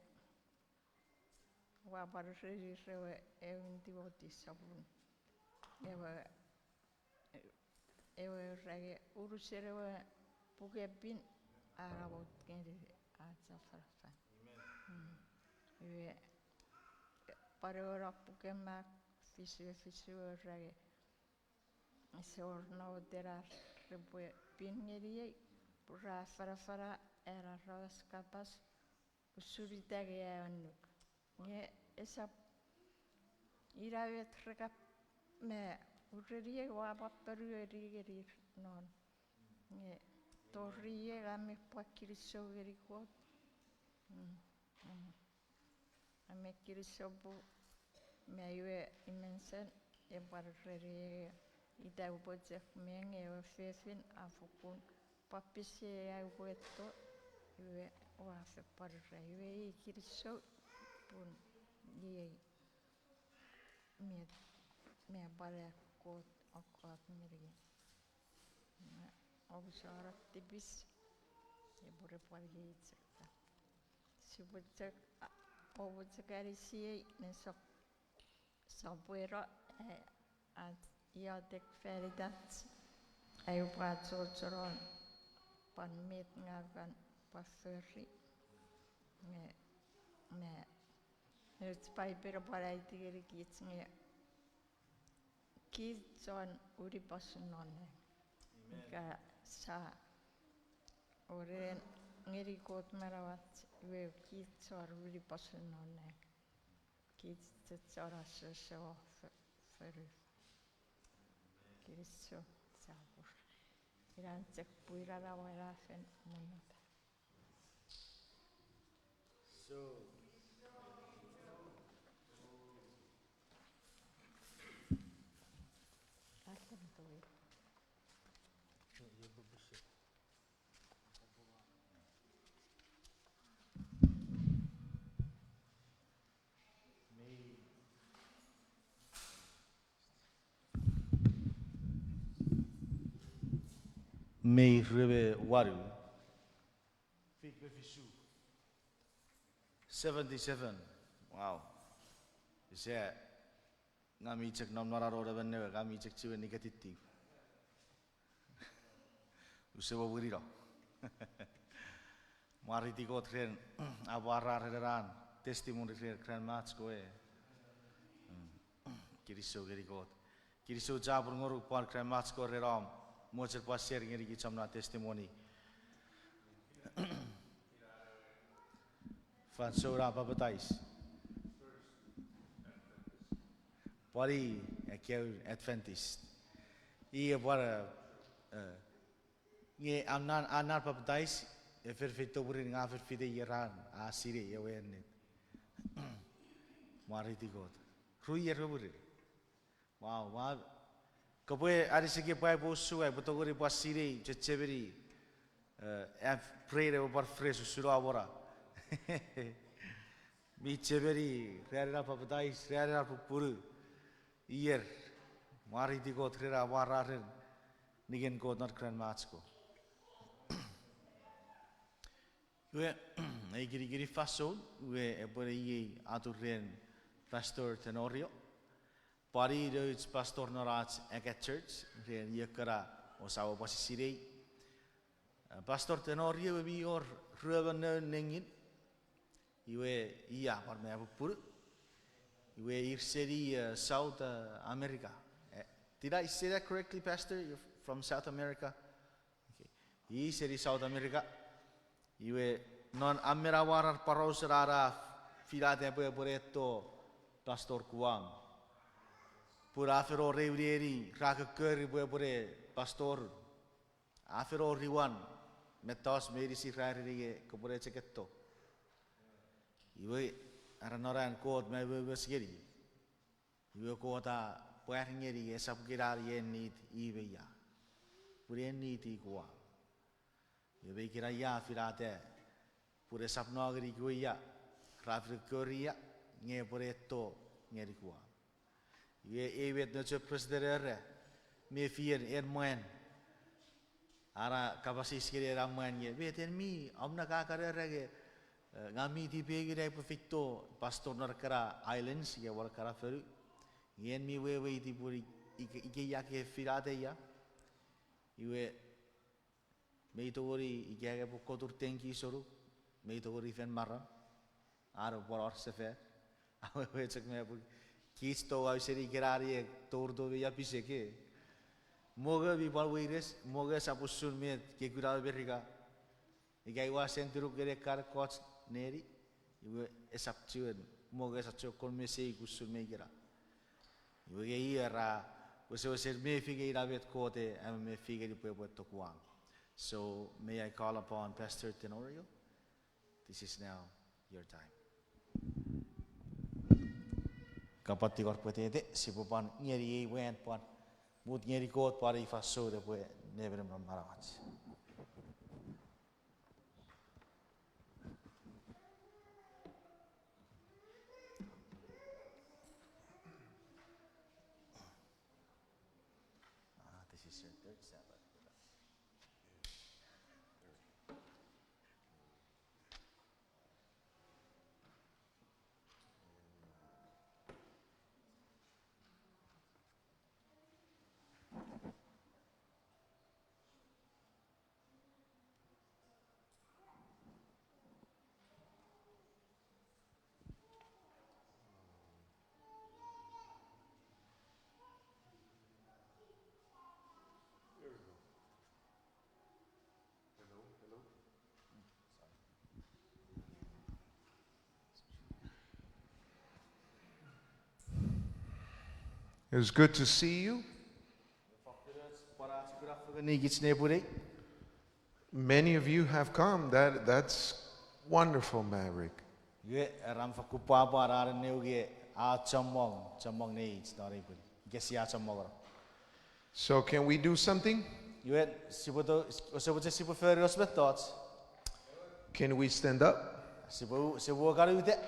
ua pwan ereni re ewe, ewe Timoti sopun, ewe, ewe ura nge unusen ewe puken Pin a namot ngeni ach afanafan. Mm. Iwe, pwan ewe non puken Mak fisu me fisu, e ura nge ese wor nomoten ar repwe pin ngeniei, pun ra afanafana an aramas kapas usun ita nge ai annuk. Nge esap ina met re kap me ureniei ua pwan ponueni ngenir non. Nge tori iei a me pwan kinisou ngeni Kot. Mm, mm. A me kinisou pun me iwe i mention, e pwan ereni ita upwe chok me nge ewe fefin a fokkun pwan pesei ai upwe eto, iwe ua fen pwan ura, iwe i kinisou pun iei met, me pwan a Kot, a Kot meinisin. Omusano tipis, epwe pwan iei chok. Sipwe chok, a, oupwe chok anisiei ne sop, sopweno, e, ach iotek fan itach, ai upwe achocho non pwan met ngang kan pwan fori. Nge, me, nouch Paipen a pwan aiti ngenikich nge kich chon unupos non nang. Ika sa Oren ngeni Kot manauach, iwe kich chon wini posun non nang. Kich chechon asoso fo-, fonu. Kinisou chapur. Inan chok pwii ran aua fen monnota. So. Mei rue me wanu. Fik me fisu. Seventy-seven. Wow. Ise, ngang mi chok nom non aro nemen ewe, ngang mi chok chiwen niketitiw. Use mo winino. Mwareiti Kot ren, apwara ren ena testimony ren Grandma Chko e. Mm. Kinisou ngeni Kot. Kinisou chapur ngonuk pwan Grandma Chko ren om mochen pwan share ngeni kich om na testimony. Fansoun a papatais. Pwan i ekkewe Adventist. I epwan, eh, nge a nan, a nan papatais, e fen feito mwirin nge a fen fite ieran a sinei ewe ennet. Mwareiti Kot. Ru ier me mwirin. Wow, wow. Kopwe anisi ekkei Bible usun ai upwe tongeni pwan sinei, chechemeni, eh, am brain epwe pwan fresh usun om na. Mi chechemeni ran ena papatais, ran ena pupunu. Ier, mwareiti Kot ren a mwararen ningen Kot non Grandma Chko. Iwe, ei kinikinin fansoun, iwe epwene iei atun ren Pastor Tenorio. Pwan i nouch pastor non ach Aka Church, ren iei ekkena ousap pwan sinei. Eh, Pastor Tenorio ewe mi wor ruemon noun nengin, iwe i a pwan me pupunu. Iwe ir seni, eh, South, eh, America. Eh, did I say that correctly, Pastor? You're from South America? Okay. I seni South America. Iwe non a men amwarar porausen an a finata pwe epwene eto Pastor Kuang. Pun a fen wor eu neni ra kokkori pwe epwene pastor. A fen wor iwan mettoch meinisin ra ereni nge kopwene chok eto. Iwe, are non an Kot me wewes ngeni. Iwe Kot a pwar ngeni esap kinamwe en nit i me ia. Pun en nit i Kuang. Iwe me ikena ia a finata. Pun esap no ngeni kewe ia. Ra fen kokkori ia, nge epwene eto ngeni Kuang. Iwe ei met nouch preseten era, mefien en mwan. Ara kapas eis ngeni ena mwan nge, met en mi, om na kakan era nge, eh, ngang mi tipeu ngeni ai upwe feito pastor non ekkana islands, ika won ekkana fonu. Nge en mi weweiti pun ik-, ik-, ikei ia ke finata ia. Iwe, mei tongeni ika nge pwe kotur tenki sonuk, mei tongeni fen maram, are pwan wor sefan, awewe chok me pwe kich tou au seni ikenai e tour to me ia pisek e. Mongo mi pwan weires, mongo esap usun met ke kuna America. Ika iwa sen turuk ngeni ekkan ekkoch neni, iwe esap chiwen, mongo esap chok kon mesei usun me ikena. Iwe nge i era, wesewesen mefi nge ina met Kot e, am mefi ngeni pwe epwe eto Kuang. So, may I call upon Pastor Tenorio? This is now your time. Kapati kor pwetete, sipwe pwan ngeni ei mwan pwan mut ngeni Kot pwan ei fansoun epwe nemenem non manauach. Ah, this is your third Sabbath with us. There we go. It was good to see you. Pwan ach kuna fengen ikich nepwinei. Many of you have come. That, that's wonderful, Maverick. Iwe, era mi fakkun pwapwa ren ewe a chommong, chommong neich non ei pwin. Ika sia chommong ora. So can we do something? Iwe, sipwe to, sipwe, sipwe fori och mettoch. Can we stand up? Sipwe, sipwe kan uta,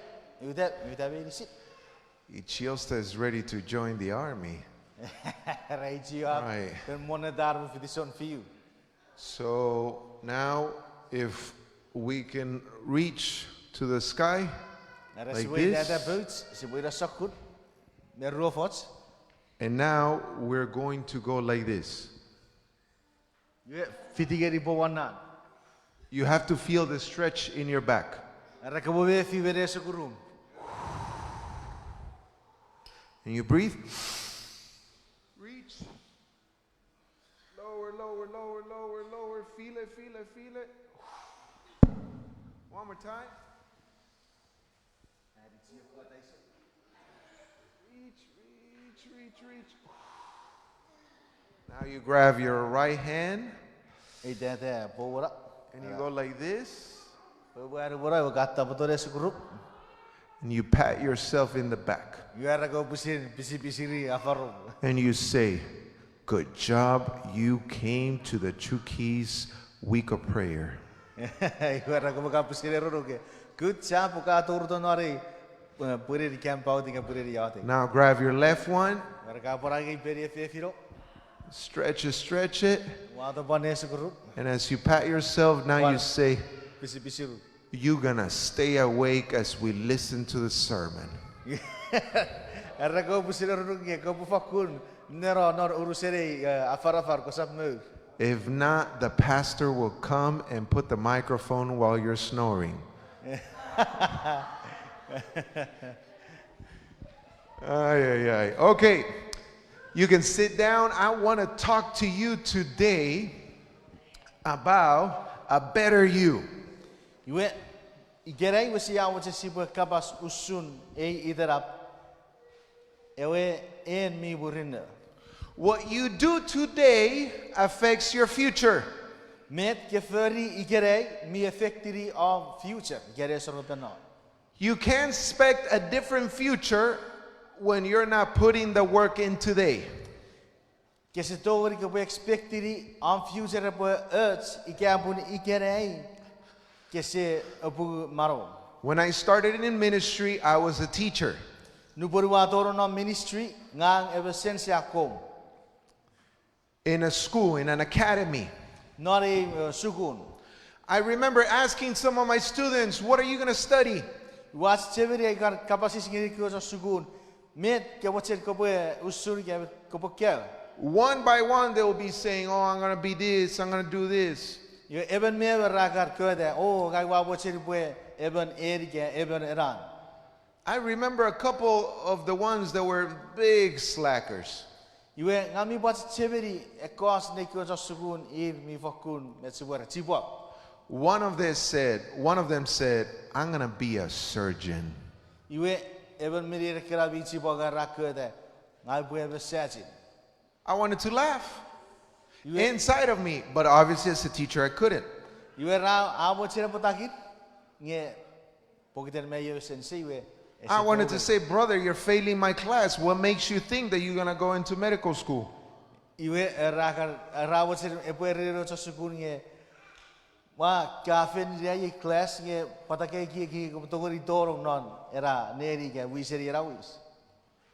uta, uta meinisin. Ichiosta is ready to join the army. Era Ichiosta, right, fen monneta ar me fiti sounfiu. So now, if we can reach to the sky, era like sipwe itata this, pouch, sipwe ina sokkun me ruofoch. And now we're going to go like this. Iwe, fiti ngeni pwe won nan. You have to feel the stretch in your back. Era kopwe mefi me nesokurum. And you breathe. Reach. Lower, lower, lower, lower, lower. Feel it, feel it, feel it. One more time. Reach, reach, reach, reach. Now you grab your right hand. Itata pouwena. And you go like this. Pouwena, pouwena, iwe ka tapweto nesokurum. And you pat yourself in the back. Iwe era kopwe pwisin pisipisini afarom. And you say, "Good job, you came to the Chuukese week of prayer." Iwe era kopwe kan pwisin erenuk, "Good job, ka tori tonong non ei, eh, pwinin campouting ika pwinin iotek." Now grab your left one. Era ka pwan angei peni efefino. Stretch it, stretch it. Wato pwan nesokurum. And as you pat yourself, now you say, pwan pisipisinu. You're gonna stay awake as we listen to the sermon. Era kopwe pwisin erenuk nge kopwe fakkun neno non unusen ei, eh, afanafan, kosap mour. If not, the pastor will come and put the microphone while you're snoring. Ay, ay, ay. Okay. You can sit down. I want to talk to you today about a better you. Iwe, ikenai iwe sia mochen sipwe kapas usun ei itenap, ewe en mi murinno. What you do today affects your future. Met ke fori ikenai mi affectini om future, ikenai soropenno. You can't expect a different future when you're not putting the work in today. Kese tongeni kopwe expectini om future epwe och ika pun ikenai kese apungu manauom. When I started in ministry, I was a teacher. Nupwen ua tonong non ministry, ngang emon sense akkom. In a school, in an academy. Non ei, eh, sukun. I remember asking some of my students, "What are you gonna study?" Ua chechemeni ai kan kapas eis ngeni ekkewe chon sukun, "Met ke mochen kopwe usun ika met kopwe kaeo?" One by one, they will be saying, "Oh, I'm gonna be this, I'm gonna do this." Iwe emon me emon ra kan kaeta, "O, ngang ua mochen upwe emon en ika emon ena." I remember a couple of the ones that were big slackers. Iwe ngang mi pwan chechemeni ekkoch nei kewe chon sukun ir mi fokkun met sipwe ra, chipwang. One of them said, one of them said, "I'm gonna be a surgeon." Iwe emon me neir ekkena mi chipwang ra kaeta, "Ngang upwe emon surgeon." I wanted to laugh inside of me, but obviously as a teacher I couldn't. Iwe ra, a mochen epwe takir, nge pokiten mi emon sense iwe ese tongeni. I wanted to say, "Brother, you're failing my class. What makes you think that you're gonna go into medical school?" Iwe ra kan, ra mochen epwe ereni ewe chon sukun nge, "Ua, ka fen neniei class nge pwata ka ekieki kopwe tongeni tonong non ena neni ika wiseni ena wis."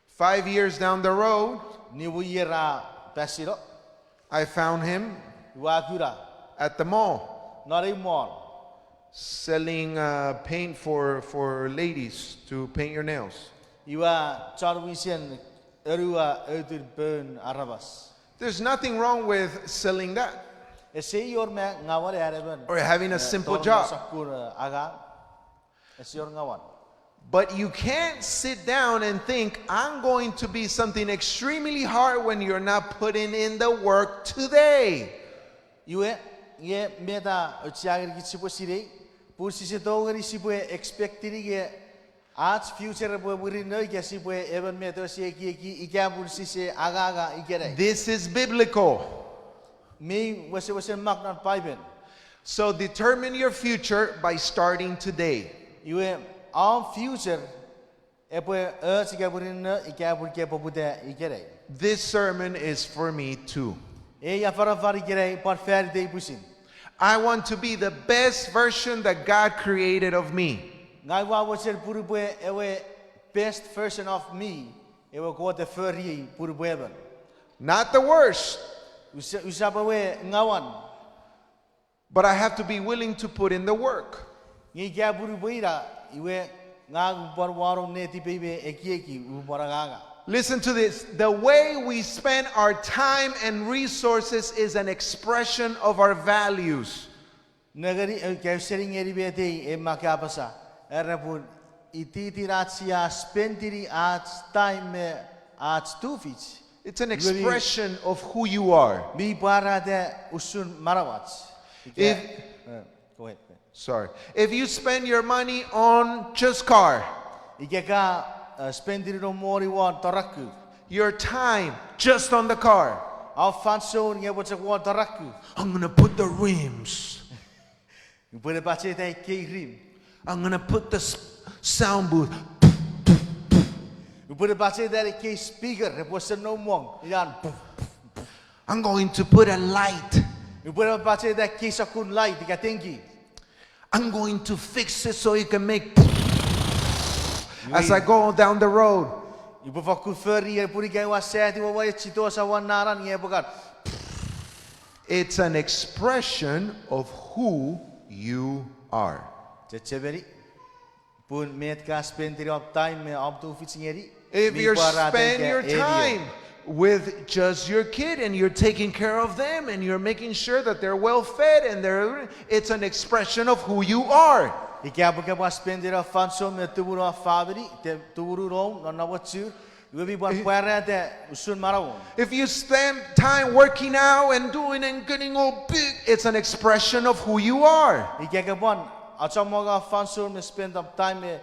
Five years down the road, nimu ier a pasino, I found him, ua kuna, at the mall, non ei mall, selling, uh, paint for, for ladies to paint your nails. Iwe chon wisen anuwa autun poun aramas. There's nothing wrong with selling that. Ese wor me ngawan an emon, or having a simple job, sokkun angang. Ese wor ngawan. But you can't sit down and think, "I'm going to be something extremely hard," when you're not putting in the work today. Iwe, nge meta auchean ngenikich sipwe sinei, pun sise tongeni sipwe expectini nge Ach future epwe murinno ika sipwe emon met ewe si ekieki ika pun sise angang ikenai. This is biblical. Mi wesewesen mak non Paipen. So determine your future by starting today. Iwe, om future epwe och ika murinno ika pun ke poputa ikenai. This sermon is for me too. Ei afanafan ikenai pwan fanitei pwisin. I want to be the best version that God created of me. Ngang ua mochen pun upwe ewe best version of me, ewe Kot e fori pun upwe emon. Not the worst. Use-, usap ewe ngawan. But I have to be willing to put in the work. Nge ika pun upwe ina, iwe ngang upwe pwan wanong netipei me ekieki upwe pwan anganga. Listen to this. The way we spend our time and resources is an expression of our values. Nengeni, eh, ka ausening ngeni met ei e mak apasa. Era pun ititin ach sia spendini ach time me ach tufich, it's an expression of who you are. Mi pwarata usun manauach. If, eh, go ahead, go ahead. Sorry. If you spend your money on just car, ika ka, eh, spendini noum moni won toraku. Your time just on the car. Om fansoun nge epwe chok won toraku. I'm gonna put the rims. Upwe ne pacheta ekkei rim. I'm gonna put the s-, sound booth. Upwe ne pacheta ekkei speaker epwe sen noum mong ian. I'm going to put a light. Upwe ne pacheta ekkei sokkun light ika tenki. I'm going to fix it so you can make as I go down the road. Upwe fokkun fori e pun ika ua sati won ewe chitosa won nanan nge epwe kan. It's an expression of who you are. Chechemeni, pun met ka spendini om time me om tufich ngeni, if you spend your time with just your kid and you're taking care of them and you're making sure that they're well fed and they're, it's an expression of who you are. Ika pwe ka pwan spendini fansoun me tumunu om famini, te-, tumunu noum non namwochun, iwe mi pwan pwarata usun manauom. If you spend time working out and doing and getting all big, it's an expression of who you are. Ika ka pwan achommong om fansoun me spend om time me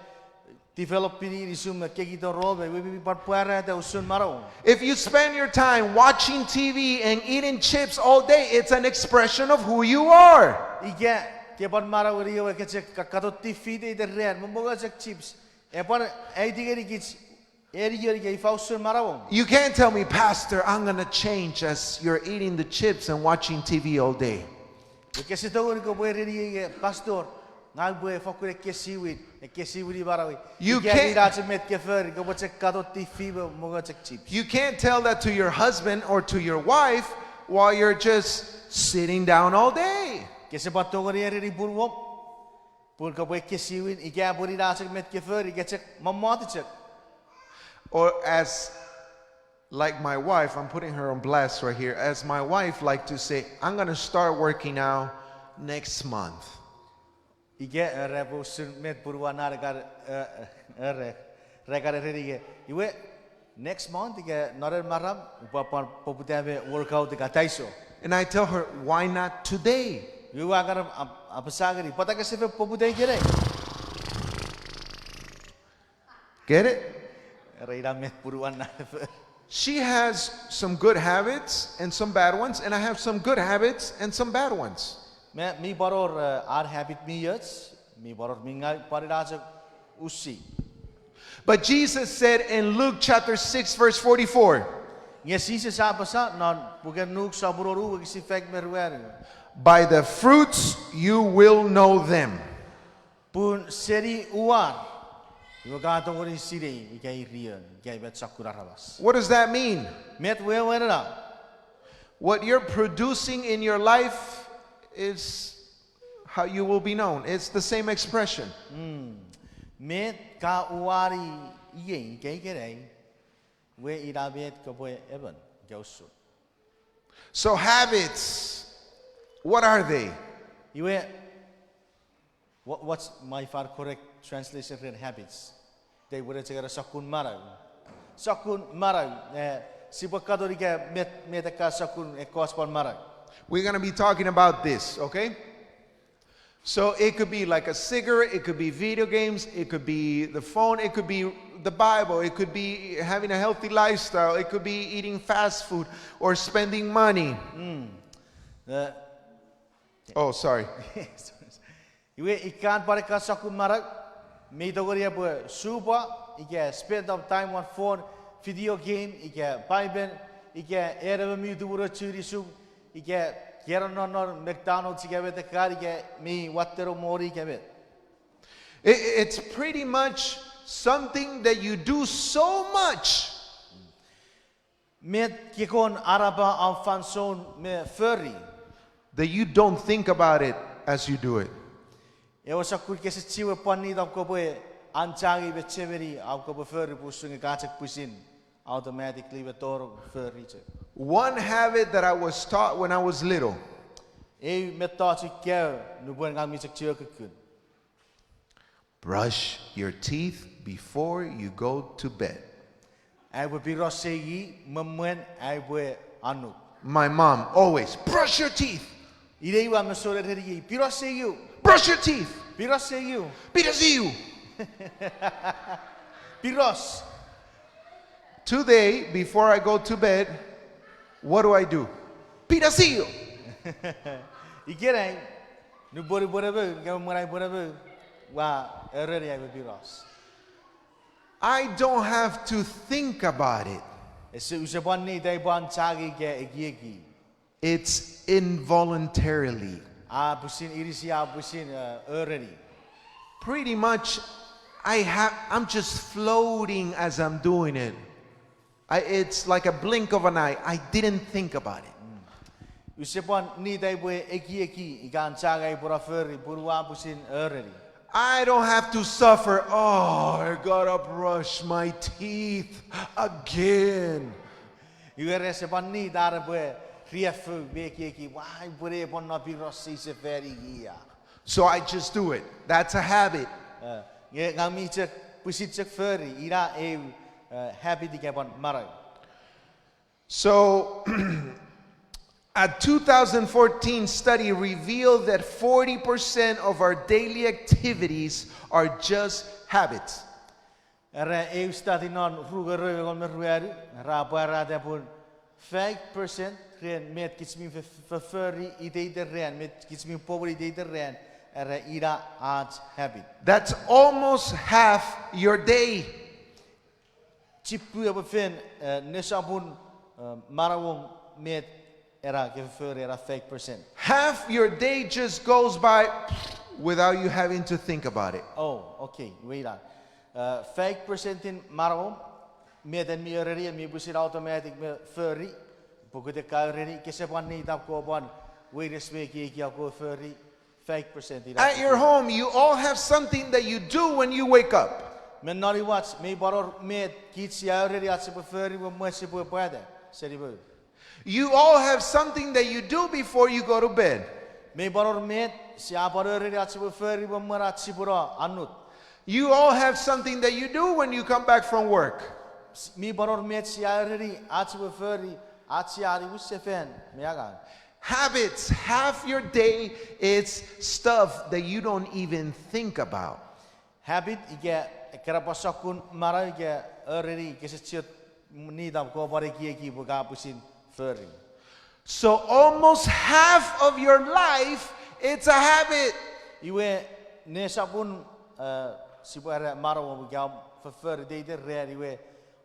developini inisum me kekito rom, iwe mi pwan pwarata usun manauom. If you spend your time watching T V and eating chips all day, it's an expression of who you are. Ika ke pwan manaueni ewe ke chok ka-, katon T V iteiten ran me mongo chok chips, e pwan aiti ngenikich eni ika ifa usun manauom. You can't tell me, Pastor, I'm gonna change as you're eating the chips and watching T V all day. Ika kese tongeni kopwe ereniei, Pastor, ngang upwe fokkun ekkesiwin, ekkesiwini manauei. Ika ina chok met ke fori, kopwe chok katon T V me mongo chok chips. You can't tell that to your husband or to your wife while you're just sitting down all day. Kese pwan tongeni ereni punuom pun kopwe ekkesiwin ika pun ina chok met ke fori, ke chok mommot chok. Or as, like my wife, I'm putting her on blast right here. As my wife like to say, I'm gonna start working out next month. Ika era pwe usun met punuan na kan, eh, eh, era, ra kan ereni ika, iwe, next month ika non ena maram upwe pwan poputa me workout ika taiso. And I tell her, why not today? Iwe ua kan ap-, apasa ngeni, pwata kese fen poputa ikenai? Get it? Era ina met punuan na fori. She has some good habits and some bad ones, and I have some good habits and some bad ones. Me, mi pwan wor, eh, an habit mi och, mi pwan wor mi ngau, pwan ina chok usi. But Jesus said in Luke chapter six, verse forty-four, nge Jises a apasa non puken Luk sopun wonu wokisin faik me ruanu, by the fruits you will know them. Pun seni uwan, iwe ka tongeni sinei ika ir ion, ika met sokkun aramas. What does that mean? Met wewen ena? What you're producing in your life is how you will be known. It's the same expression. Met ka uwani iei ika ikenai, we ina met kopwe emon ika usun. So habits, what are they? Iwe, wha-, what's my far correct translation ren habits? Tei wene chengera sokkun manau. Sokkun manau, eh, sipwe katon ika met, met ekka sokkun ekkoch pwan manau. We're gonna be talking about this, okay? So it could be like a cigarette, it could be video games, it could be the phone, it could be the Bible, it could be having a healthy lifestyle, it could be eating fast food or spending money. Mm. Uh, oh, sorry. Iwe ikan pwan ekkan sokkun manau, mi tongeni epwe suupwa, ika spend up time on phone, video game, ika Bible, ika en emon mi tumuno chunisum, ika kieno non non McDonald's ika metekan, ika mi watteno moni ika met. It, it's pretty much something that you do so much Met kekon anapa om fansoun me fori that you don't think about it as you do it. Ewe sokkun kese chiwen pwan nit om kopwe anchangei me chemeni om kopwe fori pun usun nge ka chok pwisin automatically me tonong fori chok. One habit that I was taught when I was little. Ei mettoch ua kaeo nupwen ngang mi chok chiwen kukkun. Brush your teeth before you go to bed. Aipwe piros ew me mwen aipwe annut. My mom always, brush your teeth. Inei we a meson ereniei, piros ew. Brush your teeth. Piros ew. Piros ew. Piros. Today, before I go to bed, what do I do? Piros ew. Ikenai, nupwen upwe ne mour, ika mwen aipwe ne mour, ua ereni aipwe piros. I don't have to think about it. Ese, use pwan nit ai pwan changei ika ekieki. It's involuntarily. A pwisin inisi, a pwisin, uh, ereni. Pretty much, I ha-, I'm just floating as I'm doing it. I, it's like a blink of an eye. I didn't think about it. Use pwan nit aipwe ekieki ika anchangei aipwe ne fori pun ua pwisin ereni. I don't have to suffer. Oh, I gotta brush my teeth again. Iwe ese pwan nit ar epwe riaffou me ekieki, ua, upwe ne pwan no piros sise fan ia. So I just do it. That's a habit. Eh, nge ngang mi chok, pwisin chok fori, ina eu, eh, habit ika pwan manau. So, a two thousand fourteen study revealed that forty percent of our daily activities are just habits. Era eu study non rugerou engon me ruanu, ra pwarata pun five percent ren met kich mi fe-, fe-, fori iteiten ran, met kich mi popun iteiten ran, era ina ach habit. That's almost half your day. Chipu epwe fen, eh, nesopun, eh, manauom met era ke fori era five percent. Half your day just goes by without you having to think about it. Oh, okay, iwe ina. Eh, five percent in manauom, met en mi ereni en mi pwisin automatic me fori, pokiten ka ereni, kese pwan nit om kopwe pwan weires me ekieki om kopwe fori, five percent ina. At your home, you all have something that you do when you wake up. Me non imwach, mei pwan wor met kich sia ereni ach sipwe fori me mwen sipwe pwata seni mour. You all have something that you do before you go to bed. Mei pwan wor met sia pwan ereni ach sipwe fori me mwen ach sipwe no annut. You all have something that you do when you come back from work. S-, mi pwan wor met sia ereni ach sipwe fori ach sia niwin sefan me angang. Habits, half your day, it's stuff that you don't even think about. Habit ika ekkana pwan sokkun manau ika ereni kese chiwen nit om kopwe pwan ekieki pwe ka pwisin fori. So almost half of your life, it's a habit. Iwe nesopun, eh, sipwe era manauom ika om fofori iteiten ran iwe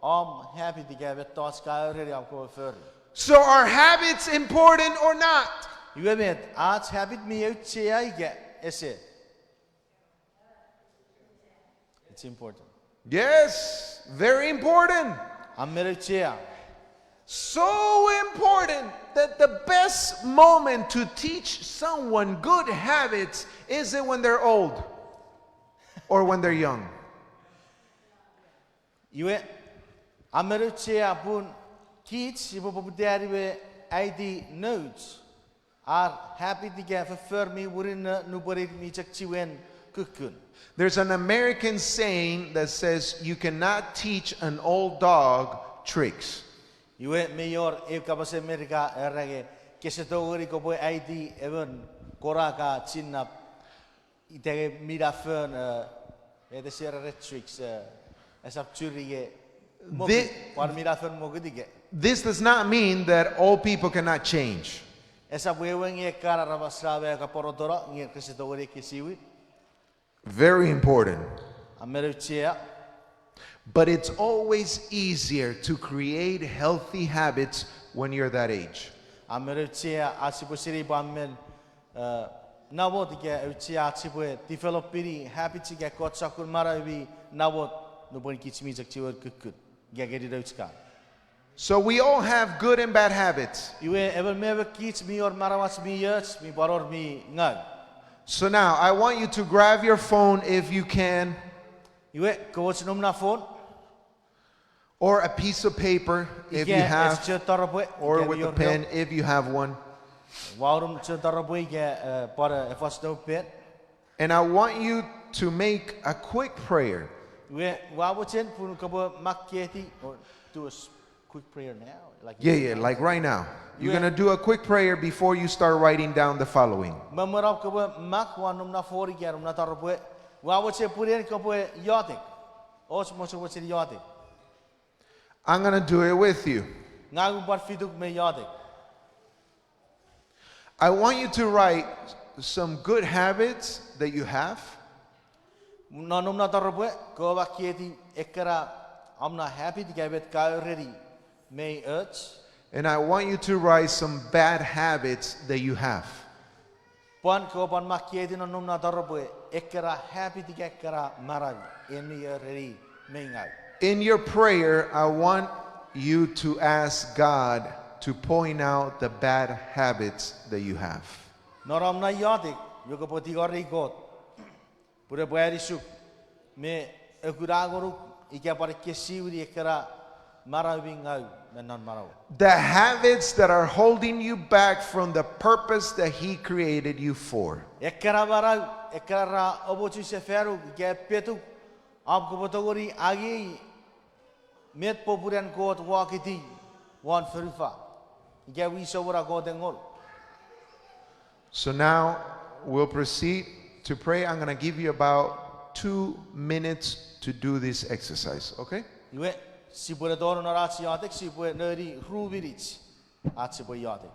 om habit ika mettoch ka ereni om kopwe fori. So are habits important or not? Iwe met, ach habit mi auchea ika ese? It's important. Yes, very important. A men auchea. So important that the best moment to teach someone good habits isn't when they're old or when they're young. Iwe, a men auchea pun kich sipwe poputani me aiti nouch ar habit ika foffor mi murinno nupwen ir mi chok chiwen kukkun. There's an American saying that says, you cannot teach an old dog tricks. Iwe mi wor eu kapas America era nge kese tongeni kopwe aiti emon konak a chinnap. Ita nge minafon, eh, ete share ren tricks, eh, esap churi nge mokut, pwan minafon mokut ika. This does not mean that all people cannot change. Esap wewe nge ekkan aramas ra me kaporotono nge rese tongeni ekkesiwin. Very important. A men auchea. But it's always easier to create healthy habits when you're that age. A men auchea ach sipwe sinei pwe a men, eh, namot ika auchea ach sipwe develop-ini habits ika ekkoch sokkun manau mi namot nupwen kich mi chok chiwen kukkun ika ngeni nouch kan. So we all have good and bad habits. Iwe emon me emon kich mi wor manauach mi och, mi pwan wor mi ngau. So now, I want you to grab your phone if you can. Iwe, kouoch nom na phone. Or a piece of paper if you have, ika ew chon taropwe, or with a pen if you have one. Ua unum chon taropwe ika, eh, pwan, eh, efoch noum pen. And I want you to make a quick prayer. Iwe, ua mochen pun kopwe makketi, or do a s-, quick prayer now, like, yeah, yeah, like right now. You're gonna do a quick prayer before you start writing down the following. Me mwen om kopwe mak won nom na phone ika nom na taropwe, ua mochen pun en kopwe iotek. Och mochomochen iotek. I'm gonna do it with you. Ngang upwe pwan fituk me iotek. I want you to write some good habits that you have. Non nom na taropwe, kopwe makketi ekkena om na habit ika met ka ereni mei och. And I want you to write some bad habits that you have. Pwan kopwe pwan makketi non nom na taropwe ekkena habit ika ekkena manau en mi ereni mei ngau. In your prayer, I want you to ask God to point out the bad habits that you have. Non om na iotek, iwe kopwe tingorei Kot pun epwe anisuk me ekunangonuk ika pwan ekkesiwini ekkena manau mi ngau me non manauom. The habits that are holding you back from the purpose that He created you for. Ekkena manau, ekkena ra amochu sefanuk ika petuk, om kopwe tongeni angei met popunen Kot wokiti won fonufan ika wisom na Kot e ngonuk. So now we'll proceed to pray. I'm gonna give you about two minutes to do this exercise, okay? Iwe, sipwe ne tonong non ach iotek, sipwe noni ru minich ach sipwe iotek.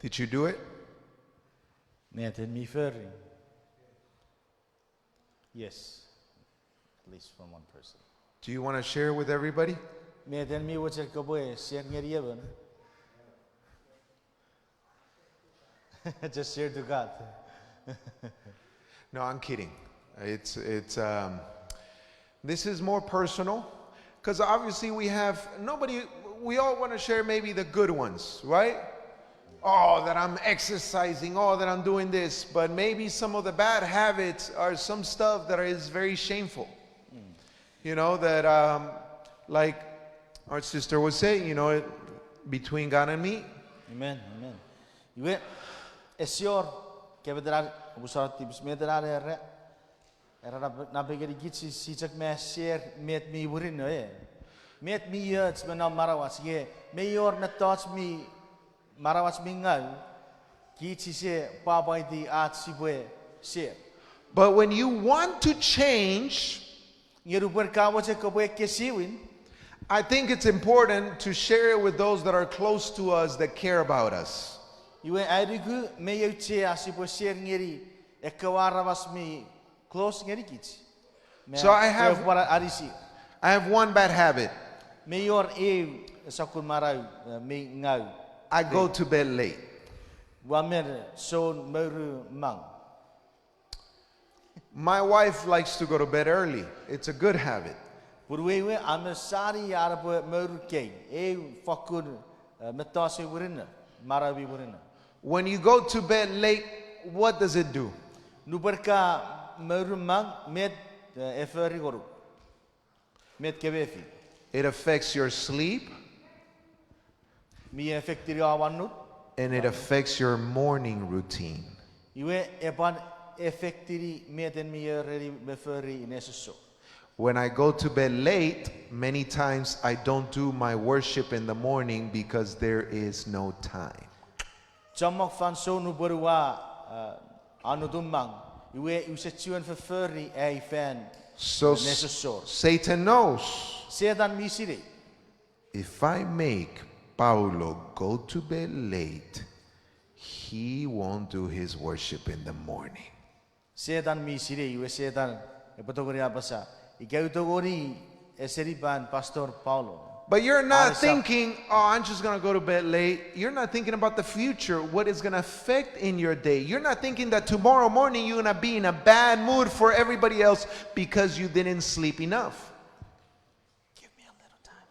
Did you do it? Met en mi fori? Yes. At least from one person. Do you want to share with everybody? Met en mi mochen kopwe share ngeni emon? Just share to God. No, I'm kidding. It's, it's, um, this is more personal, 'cause obviously we have, nobody, we all want to share maybe the good ones, right? Oh, that I'm exercising, oh, that I'm doing this, but maybe some of the bad habits are some stuff that is very shameful. You know, that, um, like our sister was saying, you know, between God and me. Amen, amen. Iwe, ese wor, kepetena, omusano tipis met ena era, era nap-, napengeni kich si, si chok ma share met mi murinno, e. Met mi och me non manauach, nge mei wor mettoch mi manauach mi ngau, kich sise pwapwaiti ach sipwe share. But when you want to change, nge nupwen ka mochen kopwe ekkesiwin, I think it's important to share it with those that are close to us, that care about us. Iwe ai nuku mei auchea sipwe share ngeni ekkewe aramas mi close ngenikich. So I have, pwan anisi. I have one bad habit. Mei wor eu sokkun manau, eh, mi ngau. I go to bed late. Ua men soun mouru mang. My wife likes to go to bed early. It's a good habit. Punuwei we a men sani an epwe mouru kei, eu fokkun, eh, mettoch mi murinno, manau mi murinno. When you go to bed late, what does it do? Nupwen ka mouru mang, met, eh, e fori ngonuk? Met ke mefi? It affects your sleep. Mi affectini om annut. And it affects your morning routine. Iwe e pwan affectini met en mi ereni me fori nesosor. When I go to bed late, many times I don't do my worship in the morning because there is no time. Chommong fansoun nupwen ua, eh, annut mang, iwe use chiwen fofori ai fan nesosor. So Satan knows. Setan mi sinei. If I make Paulo go to bed late, he won't do his worship in the morning. Setan mi sinei, iwe Setan epwe tongeni apasa, ika u tongeni esenipan Pastor Paulo. But you're not thinking, oh, I'm just going to go to bed late. You're not thinking about the future, what it's going to affect in your day. You're not thinking that tomorrow morning you're going to be in a bad mood for everybody else because you didn't sleep enough. Give me a little time.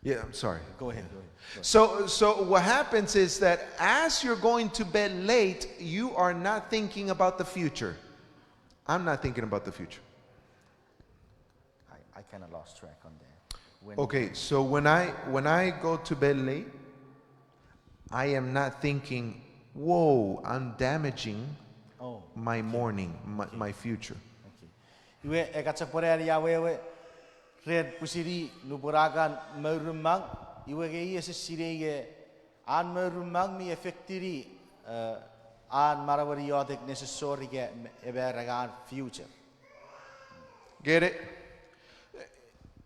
Yeah, I'm sorry. Go ahead, go ahead, go ahead. So, so what happens is that as you're going to bed late, you are not thinking about the future. I'm not thinking about the future. I, I kinda lost track on that. Okay, so when I, when I go to bed late, I am not thinking, whoa, I'm damaging my morning, my, my future. Iwe, e ka chok pwan ani awewe ren pwisin i nupwen a kan mourumang, iwe nge i ese sinei nge an mourumang mi affectini, eh, an manauen iotek nesosor ika me-, ewe an future. Get it?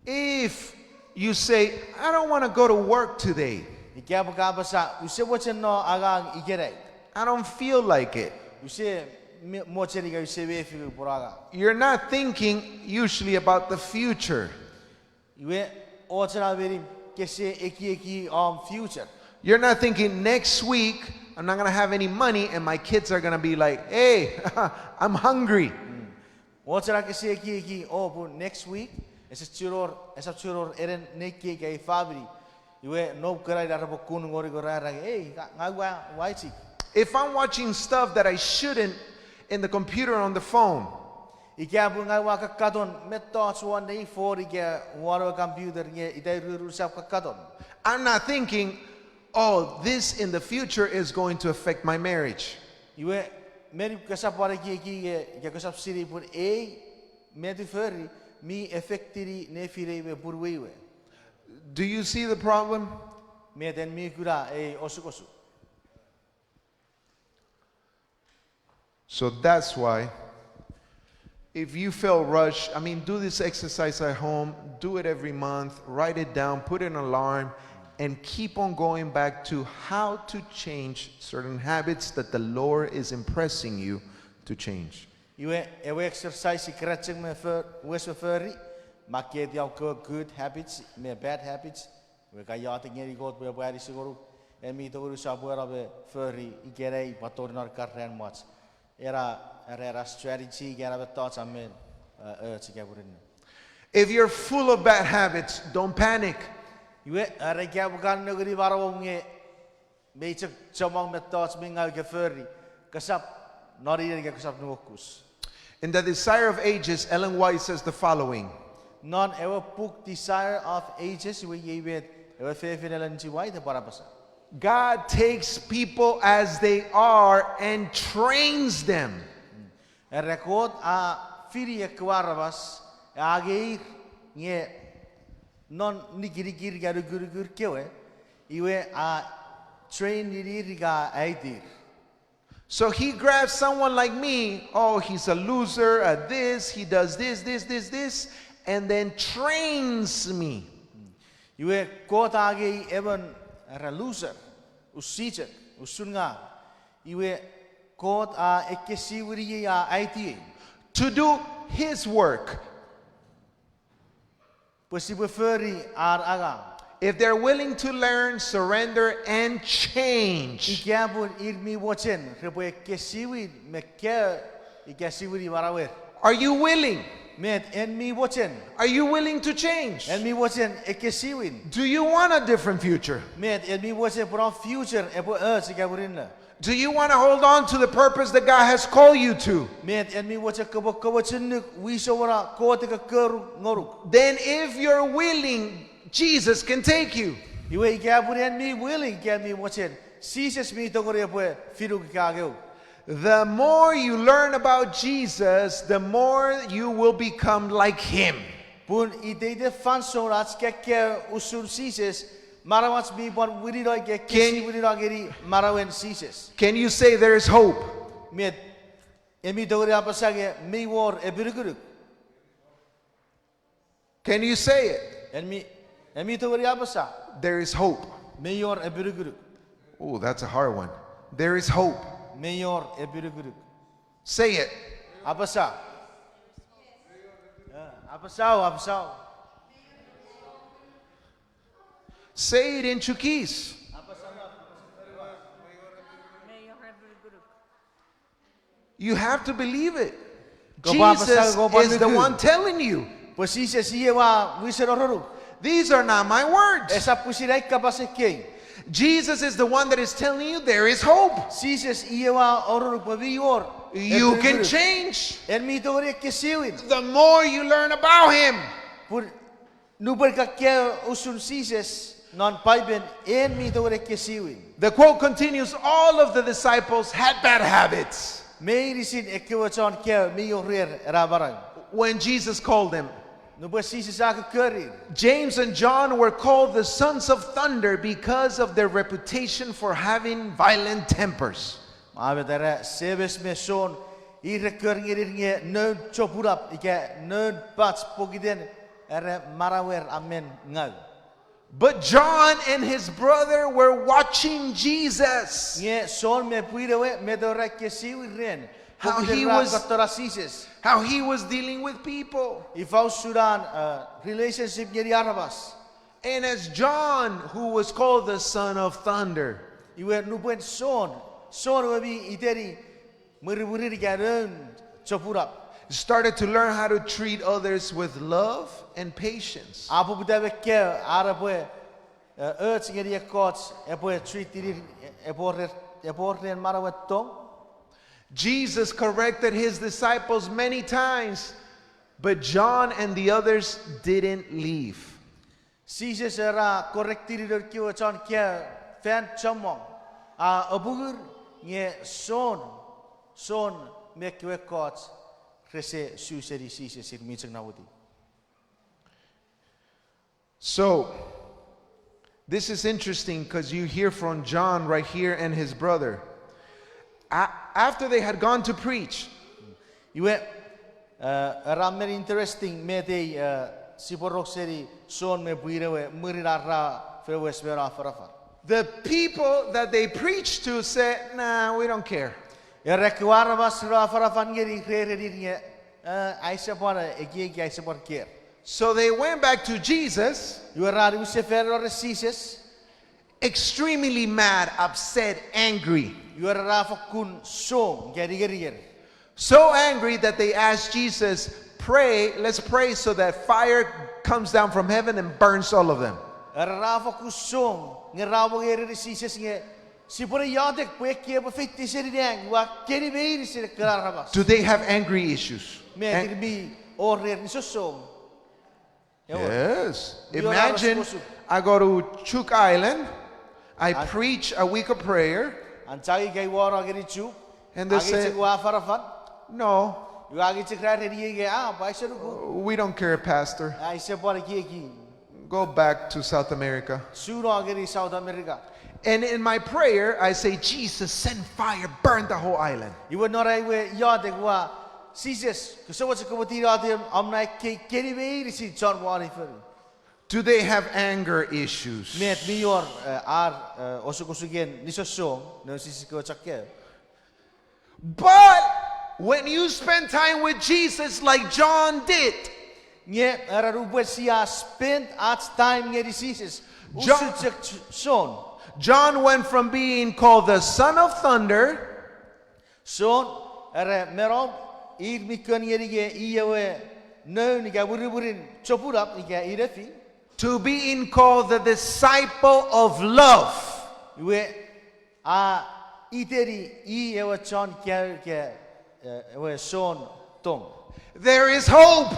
If you say, I don't want to go to work today. Ika pwe ka apasa, use mochen no angang ikenai. I don't feel like it. Use me-, mochen ika use mefi upwe no angang. You're not thinking usually about the future. Iwe, och na meni kese ekieki om future. You're not thinking next week I'm not going to have any money and my kids are going to be like, hey, I'm hungry. Och na kese ekieki o pun next week, ese chunor, esap chunor enen nekiek ai famini. Iwe, nom kenain ar repwe kun ngori ko ra era, ei, nga, nga ua, ua chik. If I'm watching stuff that I shouldn't in the computer or on the phone. Ika pun nga ua kakkaton mettoch won ei phone ika won ewe computer nge ita ururun sap kakkaton. I'm not thinking, oh, this in the future is going to affect my marriage. Iwe, meni kesap pwan ekieki nge, ika kesap sinei pun ei, met u fori, mi affectini nefinei me punuei we. Do you see the problem? Met en mi kuna ei osukosuk. So that's why, if you feel rushed, I mean, do this exercise at home, do it every month, write it down, put an alarm, and keep on going back to how to change certain habits that the Lord is impressing you to change. Iwe, ewe exercise ikeran chok me fo-, wes fofori, makketiw ekkewe good habits me bad habits, iwe ka iotek ngeni Kot pwe epwe anisi ngonuk, en mi tongeni usap wena me fori ikenai pwan tori non kan ran mwach. Ena, ena, ena strategy ika ena mettoch a men, eh, och ika pwinin. If you're full of bad habits, don't panic. Iwe, are ika pwe ka nengeni manauom nge mei chok chommong mettoch mi ngau ika fori, kosap, non inen ika kosap nuokus. In The Desire of Ages, Ellen White says the following. Non ewe puk Desire of Ages, iwe iei met ewe fefin Ellen G. White a pwan apasa. God takes people as they are and trains them. Era Kot a fini ekkewe aramas, a angei ir nge non nikinikir ika nukunukur kewe, iwe a train-ini ir ika aitir. So he grabs someone like me, oh, he's a loser at this, he does this, this, this, this, and then trains me. Iwe Kot a angei emon era loser, usichok, usun ngang. Iwe Kot a ekkesiwini ei, a aitiei to do his work. Pwe sipwe fori an angang. If they're willing to learn, surrender, and change. Ika pun ir mi mochen repwe ekkesiwin me kaeo ika siwini manauer. Are you willing? Met en mi mochen? Are you willing to change? En mi mochen ekkesiwin? Do you want a different future? Met en mi mochen pwe om future epwe och ika murinno? Do you want to hold on to the purpose that God has called you to? Met en mi mochen kopwe komochunuk wisom na Kot e kokkoruk ngonuk? Then if you're willing, Jesus can take you. Iwe ika pun en mi willing ika mi mochen, Jises mi tongeni epwe finuk ika angeuk. The more you learn about Jesus, the more you will become like him. Pun iteiten fansoun ach kaeo usun Jises, manauach mi pwan winino ika ekkesiwinino ngeni manauen Jises. Can you say there is hope? Met, en mi tongeni apasa nge mi wor epinukunuk? Can you say it? En mi, en mi tongeni apasa? There is hope. Mi wor epinukunuk. Oh, that's a hard one. There is hope. Mi wor epinukunuk. Say it. Apasa. Eh, apasau, apasau. Say it in Chuukese. You have to believe it. Kopwe apasa, Jesus kopwe is the nuku. One telling you. Pwe Jises i ewe a wisen oronuk. These are not my words. Esap pwisin ai kapas ekkei. Jesus is the one that is telling you there is hope. Jises i ewe a oronuk pwe mi wor epinukunuk. You can change. En mi tongeni ekkesiwin. The more you learn about him. Pun nupwen ka kaeo usun Jises non Paipen, en mi tongeni ekkesiwin. The quote continues, all of the disciples had bad habits. Meinisin ekkewe chon kaeo mi wor rer ena manau. When Jesus called them. Nupwen Jises a kokkorir. James and John were called the sons of thunder because of their reputation for having violent tempers. Mwa met, era Jemes me John, ir re kor ngenir nge noun chopunap ika noun pach pokiten era manauer a men ngau. But John and his brother were watching Jesus. Nge John me pwin ewe met ra ekkesiwin ren, how he was, pokiten ra katora Jises. How he was dealing with people. Ifa usun an, uh, relationship ngeni aramas. And as John, who was called the son of thunder, iwe nupwen John, John ewe mi iteni mwirimwirin ika noun chopunap, started to learn how to treat others with love and patience. A poputa me kaeo an epwe, eh, och ngeni ekkoch, epwe treat-ini, epwe wor, epwe wor ren manauen tong. Jesus corrected his disciples many times, but John and the others didn't leave. Jises era correct-ini noun kewe chon kaeo fan chommong, a apungur, nge John, John me ekkewe ekkoch rese su seni Jises, ir mi chok namwoti. So, this is interesting 'cause you hear from John right here and his brother. A-, after they had gone to preach, iwe, eh, era men interesting met ei, eh, sipwe rong seni John me pwin ewe mwirin ar ra Fen wes me non afanafan. The people that they preached to said, "Nah, we don't care." Era ekkewe aramas ra afanafan ngeni re ereni nge, eh, aise pwan ekieki, aise pwan care. So they went back to Jesus, Iwe ra niwin sefan ren Jises. extremely mad, upset, angry. Iwe ra fokkun song, ngeni ngeni ngeni. So angry that they asked Jesus, "Pray, let's pray so that fire comes down from heaven and burns all of them." Era ra fokkun song, nge ra mongereni Jises nge, sipwene iotek pwe ekkei epwe feitiw seni nang, iwe a keni meinisin ekkena aramas. Do they have angry issues? Met An- ir mi wor rer nisosong? Ewer. Yes. Mi wor ar Imagine osukosuk. I go to Chuuk Island, I An- preach a week of prayer, An chang ika iwono ngeni Chuuk, and they angi say, chok ua afanafan. No, Iwe angi chok ra ereniei nge, a, pwe aise nuku. We don't care, Pastor. Aise pwan ekieki. Go back to South America. Suno ngeni South America. And in my prayer, I say, "Jesus, send fire, burn the whole island." Iwe non ai we iotek ua, Jises, kose mochen kopwe tinato om na ekkei keni meinisin chon won ei fonu. Do they have anger issues? Met mi wor, eh, ar, eh, osukosuken nisosong, non Jises kewe chok kewe. But when you spend time with Jesus like John did, Nge era nupwen sia spend ach time ngeni Jises, John, usun chok Ch-, John. John went from being called the son of thunder John, era me nom, ir mi kon ngeni nge i ewe noun ika mwirimwirin chopunap ika inefi. to being called the disciple of love. Iwe a iteni i ewe chon kaeo ika, eh, ewe John tong. There is hope.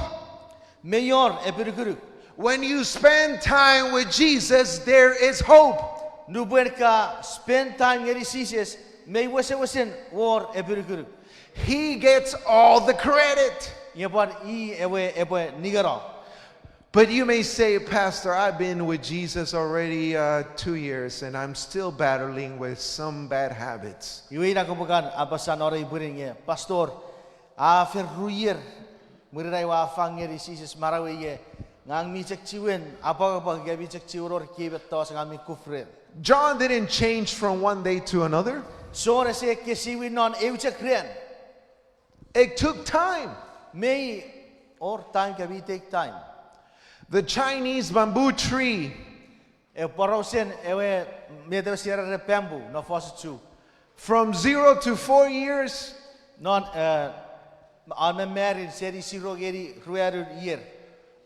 Mei wor epinukunuk. When you spend time with Jesus, there is hope. Nupwen ka spend time ngeni Jises, mei wesewesen wor epinukunuk. He gets all the credit. Nge pwan i ewe epwe ningeno. But you may say, "Pastor, I've been with Jesus already, uh, two years, and I'm still battling with some bad habits." Iwe ina kopwe kan apasa non ei pwinin nge, Pastor, a fen ru ier mwirin ai ua fang ngeni Jises manauei nge, ngang mi chok chiwen apwangapwang ika mi chok chiwen wor ekkei mettoch ngang mi kuf ren. John didn't change from one day to another. John ese ekkesiwin non eu chok ran. It took time. Mei wor time ika mi take time. The Chinese bamboo tree, E porausen ewe, met ewe sia era bamboo non fosun Chuuk. From zero to four years, Non, eh, an me marin seni zero ngeni ruanun ier.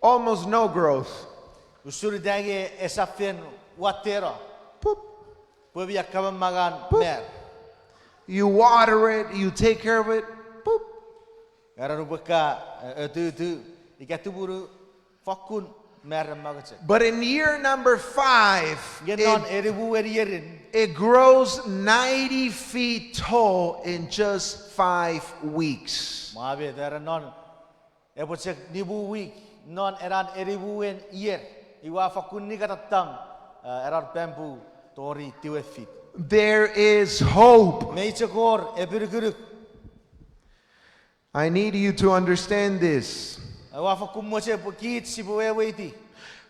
Almost no growth. Usun ita nge esap fen watteno. Poop. Pwe mi akkaman mangan mar. You water it, you take care of it. Poop. Era nupwen ka, eh, otutu, ika tumunu, fokkun mar a mangochok. But in year number five, Nge non enimu wen ierin, it grows ninety feet tall in just five weeks. Mwa met, era non, epwe chok nimu wik, non ena enimu wen ier, iwe a fokkun nikatatam, eh, ena bamboo tori tiwe fit. There is hope. Mei chok wor epinukunuk. I need you to understand this. Ua fokkun mochen pwe kich sipwe weweiti.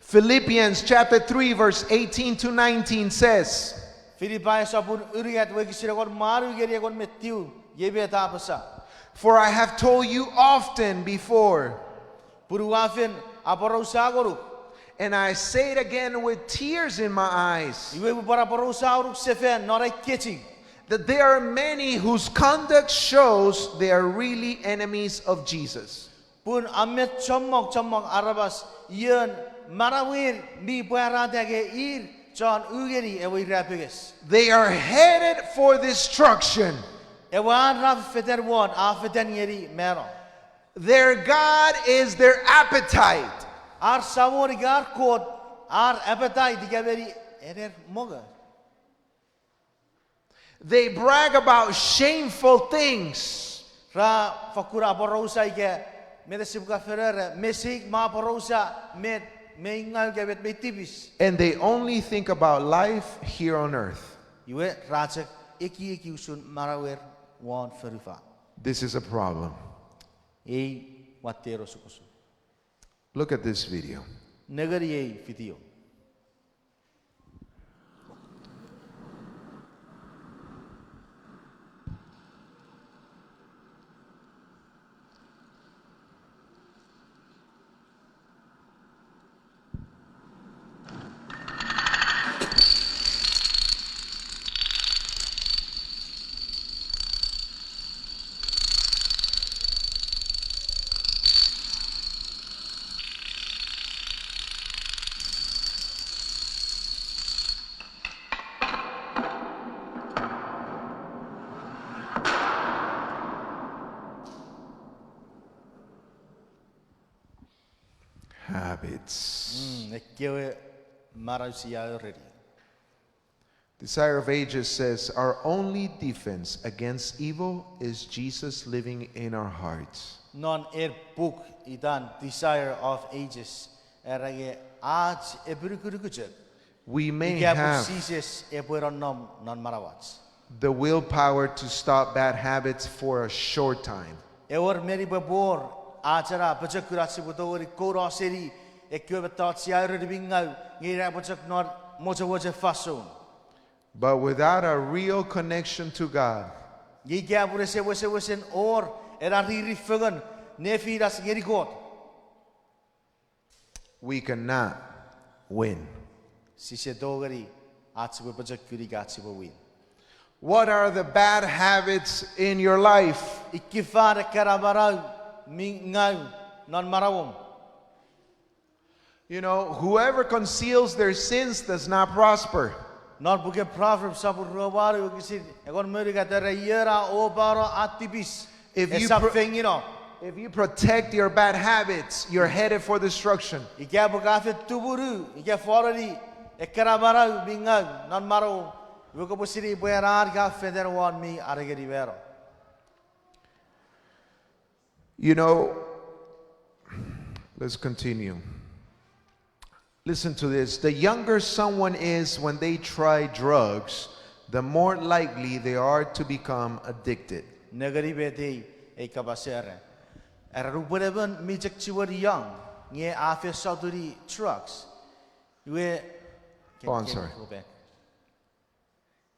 Philippians chapter three, verse eighteen to nineteen says, Filipai sopun unungat wokisin engon me wanu ngeni engon me tiu, iei met a apasa. For I have told you often before, Pun ua fen aporausa ngonuk. And I say it again with tears in my eyes, Iwe upwe pwan aporausa ngonuk sefan non ai kechiw. That there are many whose conduct shows they are really enemies of Jesus. Pun a met chommong chommong aramas ion manauer mi pwarata nge ir chon ungeni ewe irapenges. They are headed for destruction. Ewe an ra fetan won a fetan ngeni mano. Their God is their appetite. Ar samon ika ar kot, ar appetite ika meni ener mongo. They brag about shameful things. Ra fokkun aporausa ika met sipwe kan fenora, mesik me aporausa met mei ngau ika met mei tipis. And they only think about life here on earth. Iwe ra chok ekieki usun manauer won fonufan. This is a problem. Ei watten osukosuk. Look at this video. Nengeni ei video. Mm, ekkewe manau sia ereni. Desire of Ages says, our only defense against evil is Jesus living in our hearts. Non en puk itan Desire of Ages, era nge ach epinukunuku chok, we may ika pwe have Jises epwe nonnom non manauach. The willpower to stop bad habits for a short time. Ewer meni pwe pwor ach ena pochokun ach sipwe tongeni kouno seni ekkewe mettoch sia ereni mi ngau, nge ina pwe chok non mochomochen fansoun. But without a real connection to God, nge ika pun ese wesewesen wor ena riri fengen nefinach ngeni Kot, we cannot win. Sise tongeni ach sipwe pochokun ika ach sipwe win. What are the bad habits in your life? Ika fan ekkana manau mi ngau non manauom? You know, whoever conceals their sins does not prosper. Non puken Proverbs sopun rue me wanu wokisin engon me unungat era, ion a opano an tipis esap fengino. If you protect your bad habits, you're headed for destruction. Ika pwe ka fen tumunu ika foneni ekkana manau mi ngau non manauom, iwe kopwe sinei pwe ena an ka fetan won mi anengeni mano. You know, let's continue. Listen to this. The younger someone is when they try drugs, the more likely they are to become addicted. Nengeni met ei, ei kapas era. Era nupwen emon mi chok chiwen young nge a fen sotuni drugs, iwe, can, can you go back?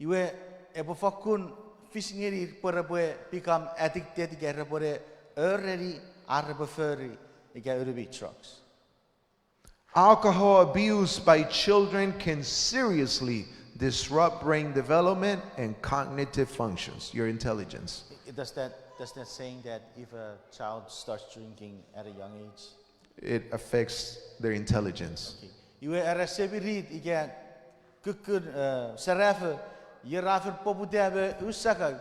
Iwe, epwe fokkun fis ngenir pwe repwe become addicted ika repwe ne ereni ar repwe fori ika unumi drugs. Alcohol abuse by children can seriously disrupt brain development and cognitive functions, your intelligence. Does that, does that saying that if a child starts drinking at a young age, it affects their intelligence. Okay. Iwe era semirit ika kukkun, eh, serafo, iwe ra fen poputa me un sakau,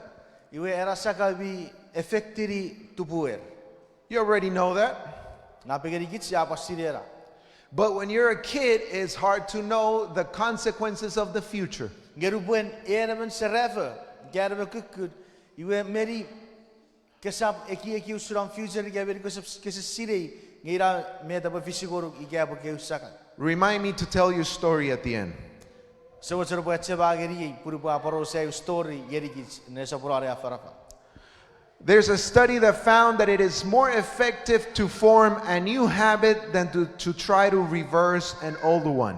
iwe ena sakau mi affectini tupuer. You already know that. Napengeni kich sia pwan sinei ena. But when you're a kid, it's hard to know the consequences of the future. Nge nupwen en emon serafo ika en emon kukkun, iwe meni kesap ekieki usun om future ika meni kosap, kese sinei nge ina met epwe fisi ngonuk ika epwe ke un sakau. Remind me to tell you a story at the end. Sewecheno pwe achema ngeniei pun upwe aporausa eu story ngenikich ne soponon ei afanafan. There's a study that found that it is more effective to form a new habit than to, to try to reverse an old one.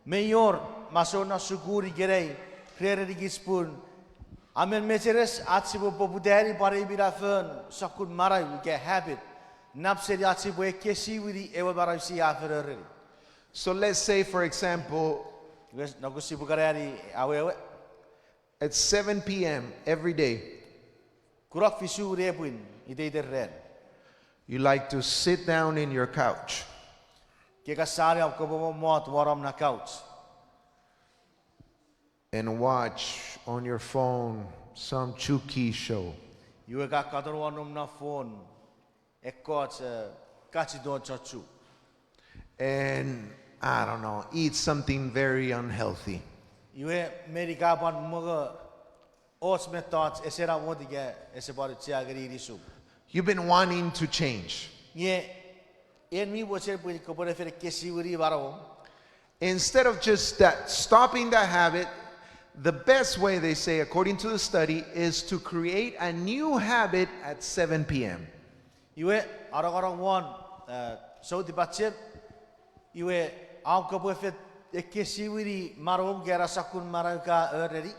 Mei wor masoun non sukun ikenai re erenikich pun a men mecheres ach sipwe poputani pwan ei minafon sokkun manau ika habit, nap seni ach sipwe ekkesiwini ewe manau sia fen ereni. So let's say, for example, nokun sipwe kan ani awewe, at seven p.m. every day, kunok fisu nepwin iteiten ran, you like to sit down in your couch, ke ka sani om kopwe mommot won om na couch and watch on your phone some Chuukee show. Iwe ka katon won om na phone ekkoch, eh, kachiton chon Chuuk. And, I don't know, eat something very unhealthy. Iwe meni ka pwan mongo och mettoch ese namwot ika ese pwan auchea ngeni inisum. You've been wanting to change. Nge en mi mochen pwe kopwe ne fen ekkesiwini manauom. Instead of just that, stopping that habit, the best way, they say, according to the study, is to create a new habit at seven p.m. Iwe, anongonong won, eh, soutipachem, iwe, om kopwe fen ekkesiwini manauom ika ena sokkun manau ka ereni,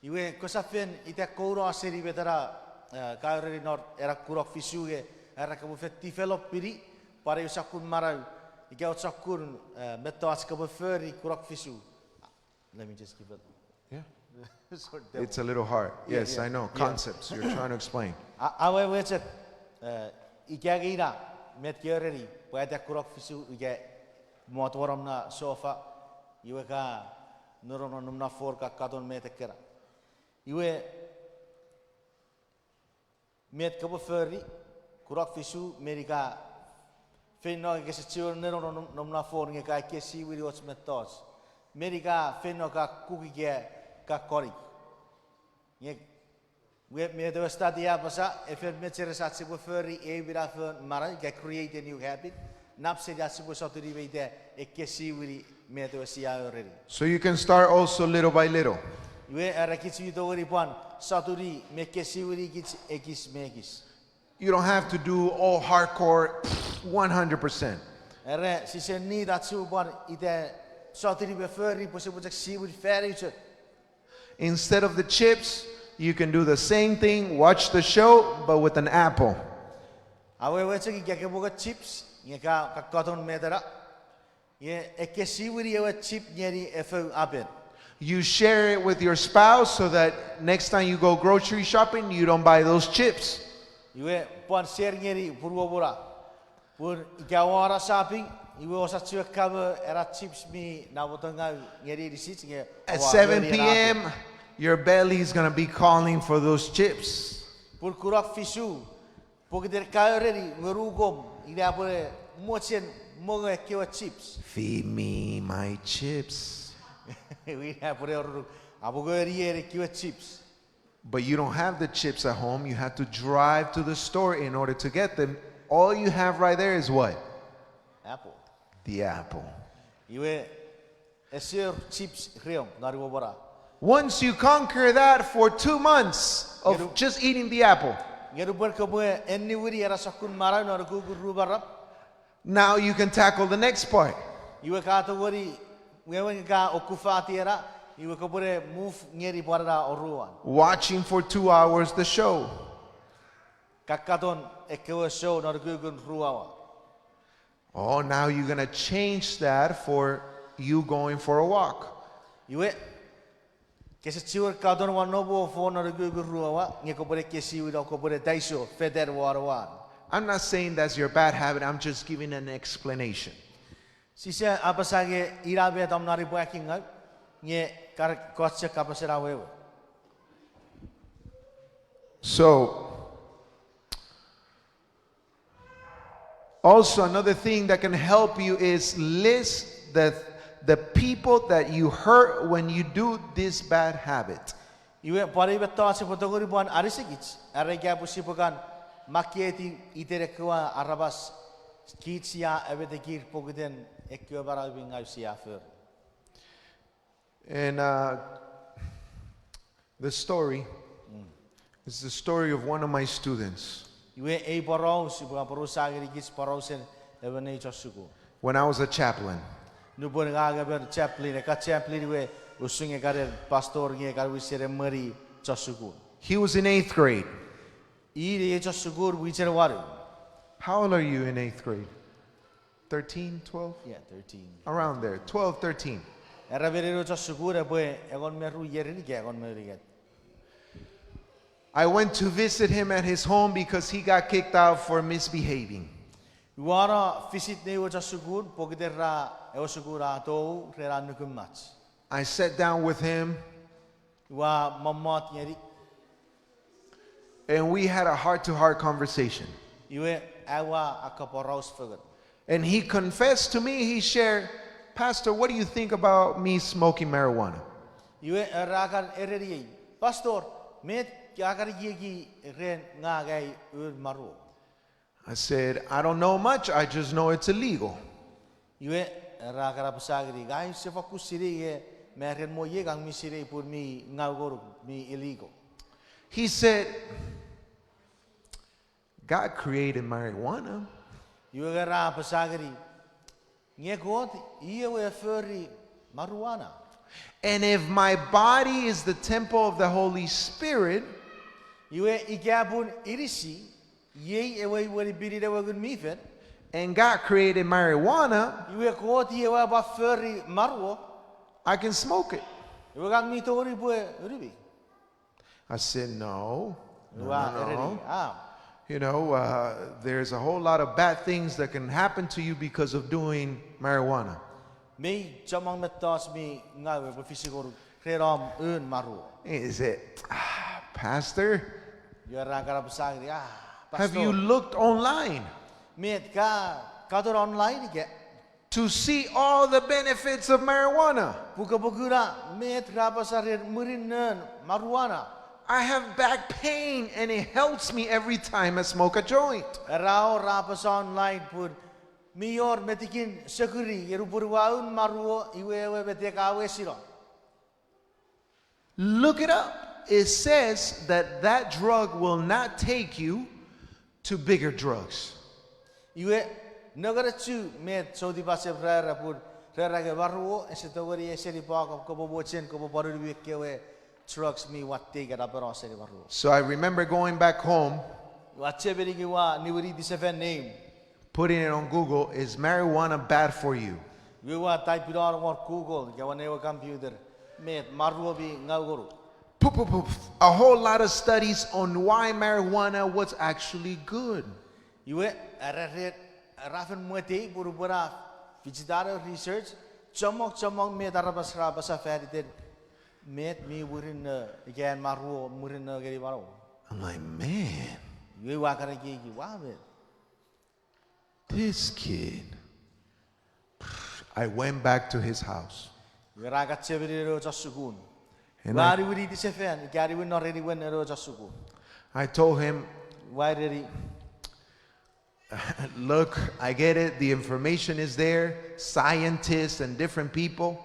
iwe kosap fen ita kouno seni met ena, eh, ka ereni non ena kunok fisu nge, era kopwe fen developini pwan eu sokkun manau ika och sokkun, eh, mettoch kopwe fori kunok fisu. Let me just give it. Yeah. It's a little hard. Yes, I know. Concepts you're trying to explain. A, awewe chok, eh, ika nge ina met ke ereni pwe ita kunok fisu ika mot won om na sofa, iwe ka nonnom non om na phone ka katon met ekkena. Iwe met kopwe fori, kunok fisu meni ka Feino kese chiwen neno nom, nom na fon nge ka ekkesiwini och mettoch. Meni ka feino ka cook ika ka konik. Nge met ewe study a apasa, e fen mecheres ach sipwe fori eu minafon manau ika create a new habit, nap seni ach sipwe sotuni me ita ekkesiwini met ewe sia ereni. So you can start also little by little. Iwe era kich mi tongeni pwan sotuni me ekkesiwini kich ekis me ekis. You don't have to do all hardcore one hundred percent. Era sise need ach sipwe pwan ita sotuni me fori pwe sipwe chok siwin fan eu chok. Instead of the chips, you can do the same thing, watch the show, but with an apple. Awewe chok ika ke mongo chips, nge ka, ka katon met ena. Nge ekkesiwini ewe chip ngeni efou apen. You share it with your spouse so that next time you go grocery shopping, you don't buy those chips. Iwe pwan share ngeni punuom na. Pun ika oua na shopping, iwe ousap chiwen kamo ena chips mi namotongau ngeni inisich nge at seven p.m., your belly is going to be calling for those chips. Pun kunok fisu, pokiten ka ereni ngonuk om ina pwe mochen mongo ekkewe chips. Feed me my chips. Ina pwe oruk, amongo eni ekkewe chips. But you don't have the chips at home. You have to drive to the store in order to get them. All you have right there is what? Apple. The apple. Iwe, ese wor chips reom non imwom na. Once you conquer that for two months of just eating the apple, nge nupwen kopwe eniwini ena sokkun manau non ukukun ru maram, now you can tackle the next part. Iwe ka tongeni, wewen ka okufati ena, iwe kopwene move ngeni pwan ena oruan. Watching for two hours the show. Ka katon ekkewe show non ukukun ru awa. Oh, now you're going to change that for you going for a walk. Iwe, kese chiwen katon won noum fon non ukukun ru awa, nge kopwene ekkesiwin o kopwene taiso fetan won awan. I'm not saying that's your bad habit. I'm just giving an explanation. Sise apasa nge ina met om non ipwe aki ngau, nge kar-, kochek kapasen awewe. So, also, another thing that can help you is list the, the people that you hurt when you do this bad habit. Iwe pwan eu mettoch epwe tongeni pwan anisikich, are ika pwe sipwe kan makketi iten ekkewe aramas kich sia ametekir pokiten ekkewe manau mi ngau sia fori. And uh, the story is the story of one of my students. Iwe ei poraus, ipwe aporausa ngenikich porausen emon ei chon sukun. When I was a chaplain. Nupwen ngang emon chaplain, ekkan chaplain iwe usun nge kan pastor nge kan wisen emweni chon sukun. He was in eighth grade. I nei chon sukun mwichen wanu. How old are you in eighth grade? Thirteen, twelve? Yeah, thirteen. Around there, twelve, thirteen. Era meni chon sukun epwe engon me ru ierin ika engon me unungat. I went to visit him at his home because he got kicked out for misbehaving. Ua no visit nei we chon sukun pokiten ra ewe sukun a tou ren an nukumach. I sat down with him. Ua mommot ngeni. And we had a heart-to-heart conversation. Iwe aua akkaporaus fengen. And he confessed to me, he shared, Pastor, what do you think about me smoking marijuana? Iwe era kan ereniei, Pastor, met ka kan ekieki ren ngang ai un maruo? I said, I don't know much, I just know it's illegal. Iwe era kan apasa ngeni, ngang use fokkun sinei nge me ren mo iei ngang mi sinei pun mi ngau ngonuk mi illegal. He said, God created marijuana. Iwe era apasa ngeni, nge Kot i ewe a fori marijuana. And if my body is the temple of the Holy Spirit, iwe ika pun inisi iei ewe imwen pinin ewe Ngun mi Fel, and God created marijuana, iwe Kot i ewe a pwan fori maruo, I can smoke it. Iwe ngang mi tongeni pwe unumi. I said, no. Ua ereni, am. You know, uh, there's a whole lot of bad things that can happen to you because of doing marijuana. Mei chommong mettoch mi ngau epwe fisi ngonuk ren om un maruo. He said, ah, Pastor, iwe ra kan apasa ngeni, ah, Pastor, have you looked online? Met ka katon online ika to see all the benefits of marijuana. Pukapukuna met ra apasa ren mwirin non marijuana. I have back pain and it helps me every time I smoke a joint. Era o ra apasa online pun mi wor metikin sokuri, nge nupwen ua un maruo iwe ewe metek a wesino. Look it up. It says that that drug will not take you to bigger drugs. Iwe, nengeni chu met soutipasem ra era pun, ra era nge maruo ese tongeni eseni pwak, kopwe mochen kopwe pwan unumi ekkewe drugs mi watte ika napeno seni maruo. So I remember going back home, Ua chechemeni nge ua niwiniti sefan neimw. Putting it on Google, is marijuana bad for you? Iwe ua type-ino won Google ika won ewe computer, met maruo mi ngau ngonuk. Poof, poof, poof. A whole lot of studies on why marijuana was actually good. Iwe, era ren, ra fen mwetei pun nupwen ra fichita research, chommong chommong met aramas ra apasa faniten met mi murinno ika an maruo murinno ngeni manauom. I'm like, man, Iwe ua kan ekieki, ua met. This kid. I went back to his house. Iwe ra kan chechemeni ewe chon sukun. And Ua I, niwiniti sefan ika niwin non eniwen ewe chon sukun. I told him, Ua ereni, look, I get it. The information is there, scientists and different people.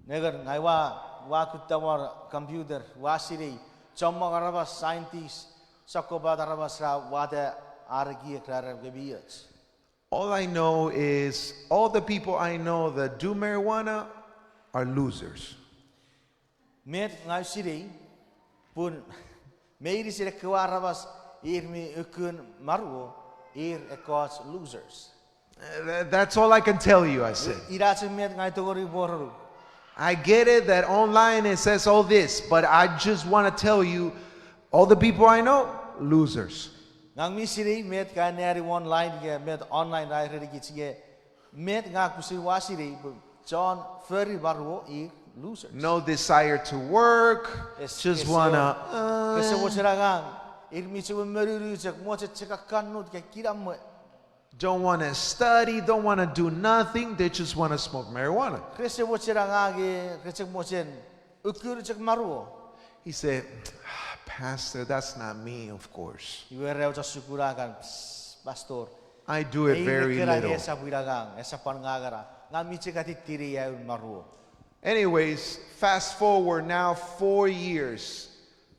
Nengeni, ngang ua, ua kutta won computer, ua sinei chommong aramas, scientist, sokkopat aramas ra wata ar ekiek ra era nge mi och. All I know is all the people I know that do marijuana are losers. Met ngang sinei pun meinisin ekkewe aramas ir mi ukkun maruo, ir ekkoch losers. Uh, tha-, that's all I can tell you, I said. Ina chok met ngang tongeni pworonuk. I get it that online it says all this, but I just want to tell you, all the people I know, losers. Ngang mi sinei met ka anneani online ika met online ra erenikich nge met ngang pwisin ua sinei pwe chon fori maruo ir losers. No desire to work, just wanna, uh, Rese mochen angang, ir mi chok monunu chok, mochen chok akkannut ika kinamwe. Don't wanna study, don't wanna do nothing, they just wanna smoke marijuana. Rese mochen angang, e, re chok mochen ukkun chok maruo. He said, Pastor, that's not me, of course. Iwe ewe chon sukun a kan, Pastor, I do it very little. Esap ina ngang, esap pwan ngang ena. Ngang mi chok atitini aun maruo. Anyways, fast forward now four years.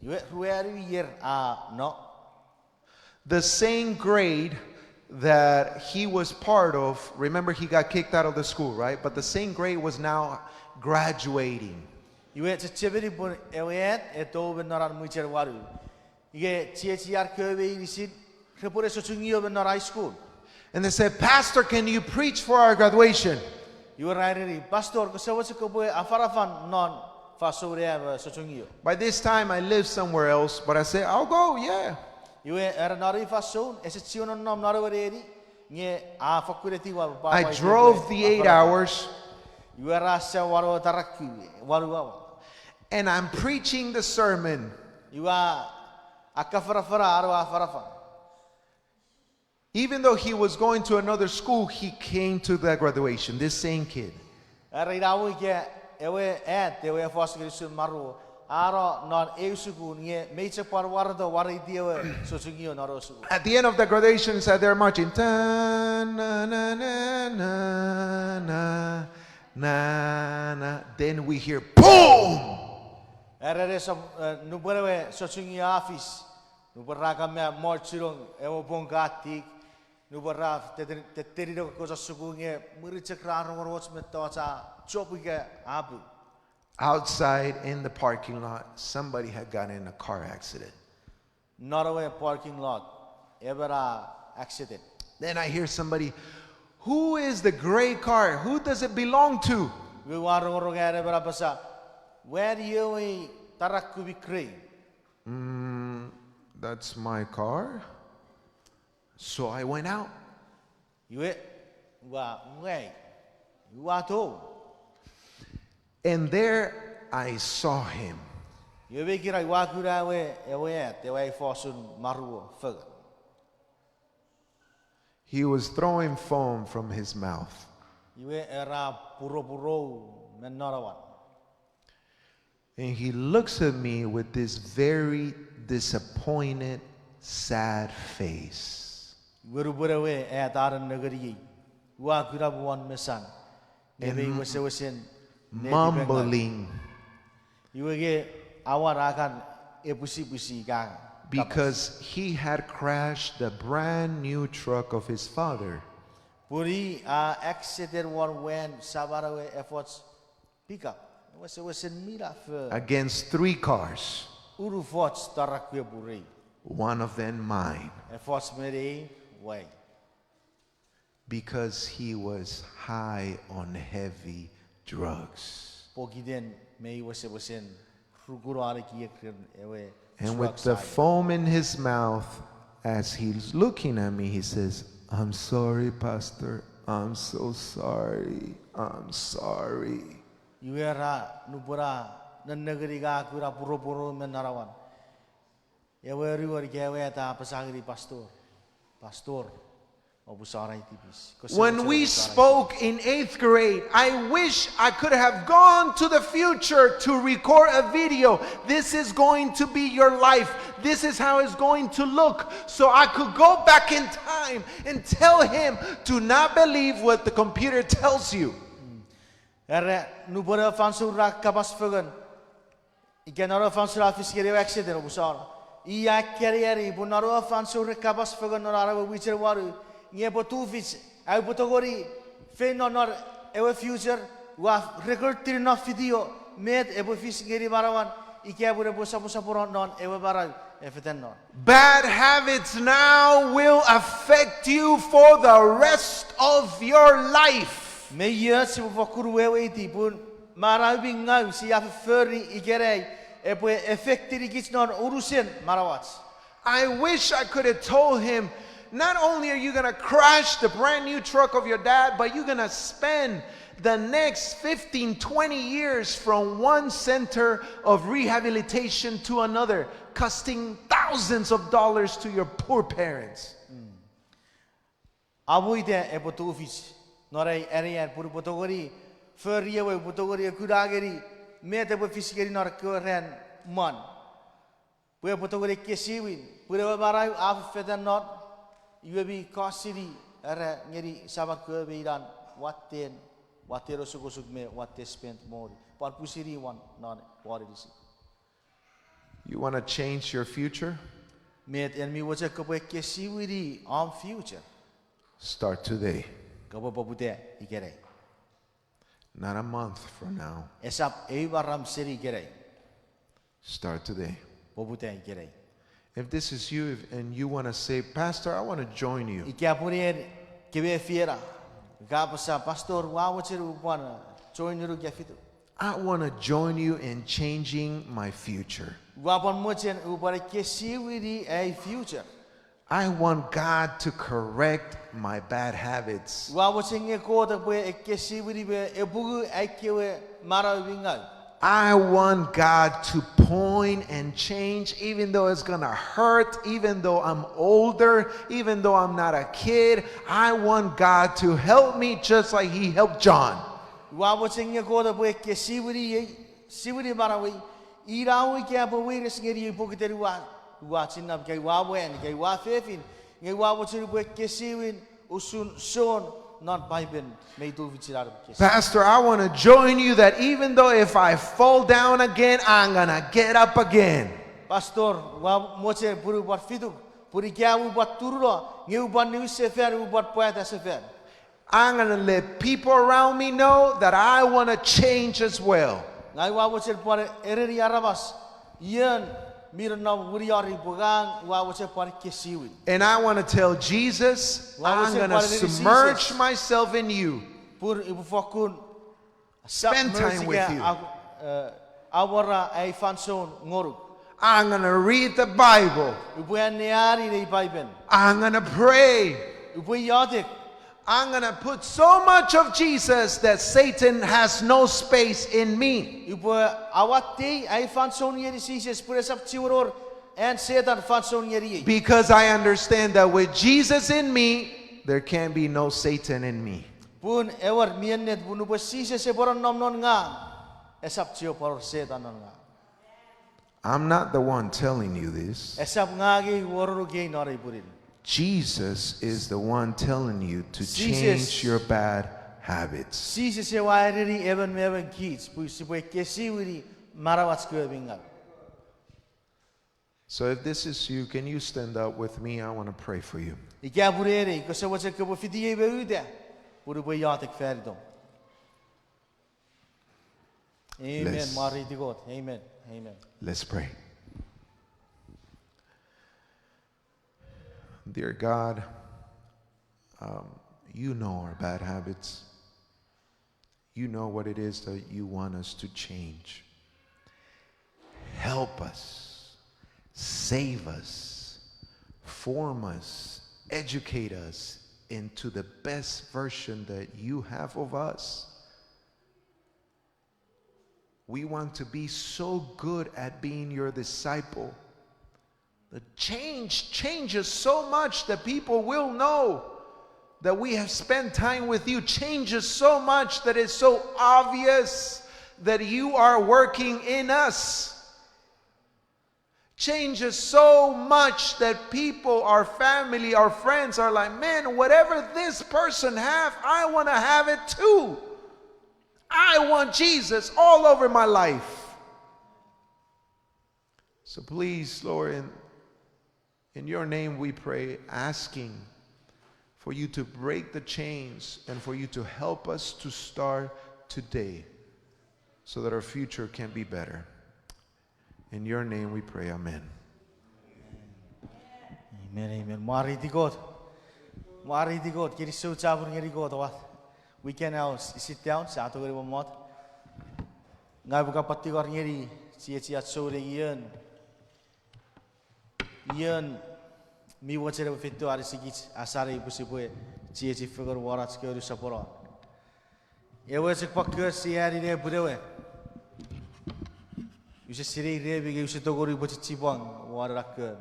Iwe ruanu ier a no. The same grade that he was part of, remember he got kicked out of the school, right? But the same grade was now graduating. Iwe chechemeni pun ewe at e tou me non an mwichen wanu. Ika chiechian kewe meinisin repwene sochungio me non high school. And they said, Pastor, can you preach for our graduation? Iwe ra ereni, Pastor, kose mochen kopwe afanafan non fansoun am sochungio? By this time, I lived somewhere else, but I said, I'll go, yeah. Iwe era non ei fansoun ese chiwen nonnom non ewe neni, nge a fakkun etiwa pwe I drove the eight hours. Iwe ra sa wanu taraku, wanu awa. And I'm preaching the sermon. Iwe a afanafana an afanafan. Even though he was going to another school, he came to the graduation, this same kid. Are ina mo ika ewe at, ewe a fos ngeni usun maruo, a no non eu sukun nge mei chok pwan wareto wareiti ewe sochungio non ewe sukun. At the end of the graduation, as they're marching, ta, na, na, na, na, na, na, na, then we hear, boom! Are ese, eh, nupwen ewe sochungio a fis, nupwen ra kan ma march-ino ewe pwon ka tik, nupwen ra te-, te-, tettenin ekkoch sukun nge mwirin chok ra rongorong och mettoch a chok ika a pung. Outside in the parking lot, somebody had gotten in a car accident. Non ewe parking lot, emon a accident. Then I hear somebody, who is the gray car? Who does it belong to? Iwe ua rongorong an emon a apasa, wen ewe taraku mi gray? Mm, that's my car. So I went out. Iwe, ua, ua, ua tou. And there I saw him. Iwe me ikena ua kuna ewe, ewe at, ewe a fos usun maruo fengen. He was throwing foam from his mouth. Iwe era puropurou me non awan. And he looks at me with this very disappointed, sad face. Iwe nupwen ewe at a nengeniei, ua kuna won mesan, nge mei wesewesen netipengau. Mumbling. Iwe nge awan a kan epwisipwisi ka, because he had crashed the brand new truck of his father. Pun i a accident won wan saman we efoch pickup. Wesewesen mi na fo. Against three cars. Unufoch tarakwe purei. One of them mine. Efoch me nei wei. Because he was high on heavy drugs. Pokiten mei wesewesen rukuno ekiek ren ewe drugs. And with the foam in his mouth, as he's looking at me, he says, I'm sorry, Pastor. I'm so sorry. I'm sorry. Iwe ra nupwen a nennengeni ka kuna puropurou me non awan, ewe anuon ika ewe at a apasa ngeni pastor, Pastor, oupwe sona tipis. When we spoke in eighth grade, I wish I could have gone to the future to record a video. This is going to be your life. This is how it's going to look. So I could go back in time and tell him, do not believe what the computer tells you. Era nupwen ewe fansoun ra kapas fengen, ika non ewe fansoun a fis ngeni ewe accident, oupwe sona. I a kan ani pun non ewe fansoun re kapas fengen non an ewe mwichen wanu, nge epwe tufich, aupwe tongeni feino non ewe future, ua record-ini non video met epwe fis ngeni manauan, ika pun epwe soposopono non ewe manau e fetan non. Bad habits now will affect you for the rest of your life. Me iei sipwe fokkun weweiti pun manau mi ngau sia fori ikenai epwe affect-ini kich non unusen manauach. I wish I could have told him, not only are you gonna crash the brand new truck of your dad, but you're gonna spend the next fifteen, twenty years from one center of rehabilitation to another, costing thousands of dollars to your poor parents. Amo ita epwe tufich non ai anean pun upwe tongeni fori ewe, upwe tongeni kuna ngeni met epwe fis ngeni non ekkewe ran mwan. Pwe epwe tongeni ekkesiwin pun ewe manau a fefetan non, iwe mi costini, era ngeni saman kewe me inan, watten, watten osukosuk me watten spend moni pwan pwisin won non won inisi. You want to change your future? Met en mi mochen kopwe ekkesiwini om future? Start today. Kopwe poputa ikenai. Not a month from now. Esap eu maram seni ikenai. Start today. Poputa ikenai. If this is you, if, and you want to say, Pastor, I want to join you. Ika pun en kewe mefiena, ka apasa, Pastor, ua mochen upwe pwan, uh, join ngonuk ika fituk. I want to join you in changing my future. Ua pwan mochen upwe pwan ekkesiwini ai future. I want God to correct my bad habits. Ua mochen nge Kot epwe ekkesiwini me epungu ai kewe manau mi ngau. I want God to point and change, even though it's gonna hurt, even though I'm older, even though I'm not a kid. I want God to help me just like He helped John. Ua mochen nge Kot epwe ekkesiwini ei, siwini manauei, ina ika epwe weires ngeniei pokiten ua, ua chinnap ika ua mwan ika ua fefin, nge ua mochen upwe ekkesiwin usun Jon non Paipen mi tufichin an epwe ekkesiwin. Pastor, I want to join you that even though if I fall down again, I'm gonna get up again. Pastor, ua mochen pun upwe pwan fituk, pun ika upwe pwan turuno, nge upwe pwan niwin sefan, upwe pwan pwata sefan. I'm gonna let people around me know that I wanna change as well. Ngang ua mochen pwan ereni aramas, ion mi nonnom winiari pwe ngang ua mochen pwan ekkesiwin. And I wanna tell Jesus, I'm gonna submerge myself in you. Pun upwe fokkun spend time with you. Awora ai fansoun ngonuk. I'm gonna read the Bible. Upwe anneani nei Paipen. I'm gonna pray. Upwe iotek. I'm gonna put so much of Jesus that Satan has no space in me. Upwe awattei ai fansoun ngeni Jises pwe esap chiwen wor an Setan fansoun ngeniei. Because I understand that with Jesus in me, there can be no Satan in me. Pun ewer mi ennet pun nupwen Jises epwe nonnom non ngang, esap chiwen pwan wor Setan non ngang. I'm not the one telling you this. Esap ngang ei a aururu kei non ei pwinin. Jesus is the one telling you to Jises. Change your bad habits. Jises ewe a ereni emon me emon kich pwe sipwe ekkesiwini manauach kewe mi ngaw. So if this is you, can you stand up with me? I want to pray for you. Ika pun ei, kose mochen kopwe fitiei me uta, pun upwe iotek fanitom. Amen. Let's Mwareiti Kot. Amen. Amen. Let's pray. Dear God, um, you know our bad habits. You know what it is that you want us to change. Help us, save us, form us, educate us into the best version that you have of us. We want to be so good at being your disciple. The change changes so much that people will know that we have spent time with you. Changes so much that it's so obvious that you are working in us. Changes so much that people, our family, our friends are like, "Man, whatever this person have, I want to have it too. I want Jesus all over my life." So please, Lord, in, in your name we pray, asking for you to break the chains and for you to help us to start today so that our future can be better. In your name we pray, amen. Amen, amen. Mwareiti Kot. Mwareiti Kot, kinisou chapur ngeni Kot, what? We can now s-, sit down, sia tongeni mommot. Ngang upwe kan pwan tingor ngeni chiechiach souneng ion, ion mi mochen epwe feito anisikich, asanei pwe sipwe chiechi fengen won ach kewe soponon. Ewe chok pwan kon sia anine pun ewe, use sinei remi nge use tongeni pwe chichipwang won ena kon.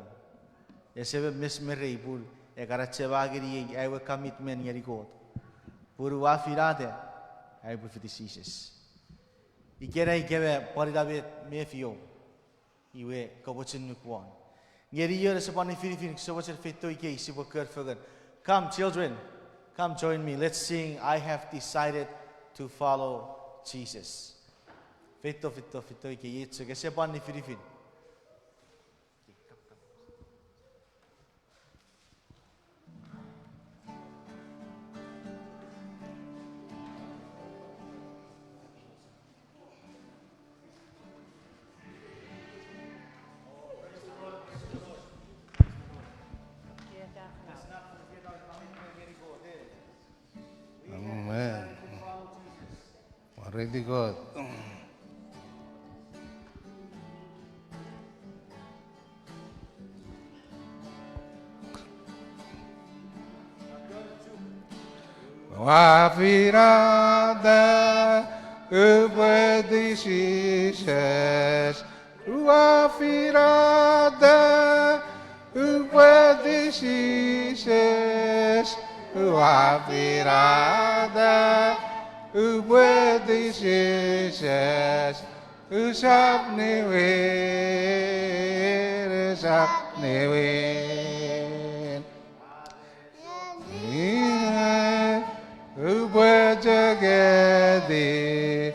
Ese me mes me rei pun e kan achema ngeniei ai we commitment ngeni Kot. Pun ua finata ai upwe fiti Jises. Ikenai ika me pwan ina met mefiom, iwe kopwe chok nuku won. Ngeni ion ese pwan nifinifin, kose mochen feito ikei, sipwe kon fengen. Come, children, come join me. Let's sing, I have decided to follow Jesus. Feito, feito, feito ikei, iei chok, ese pwan nifinifin. Amen. Mwareiti Kot. Ua finata upwe fiti Jises. Ua finata upwe fiti Jises. Ua finata upwe fiti Jises. Usap niwin, usap niwin. Upwe chok eti,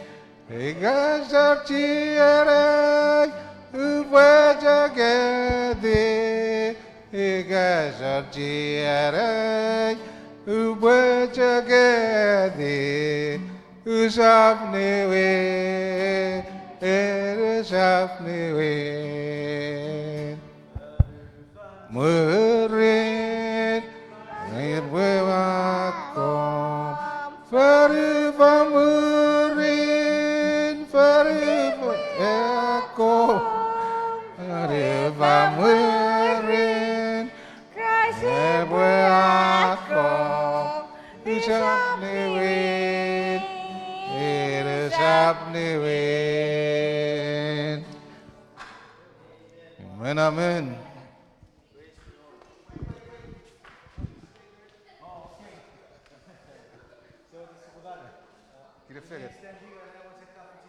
ika esor chienan, upwe chok eti, ika esor chienan, upwe chok eti, usap niwin, usap niwin. Mwirin, mwirin akkom. Fori fan mwirin, fori fan akkom. Fori fan mwirin, Kraist epwe akkom. Usap niwin, usap niwin. Amen, amen. Fengen.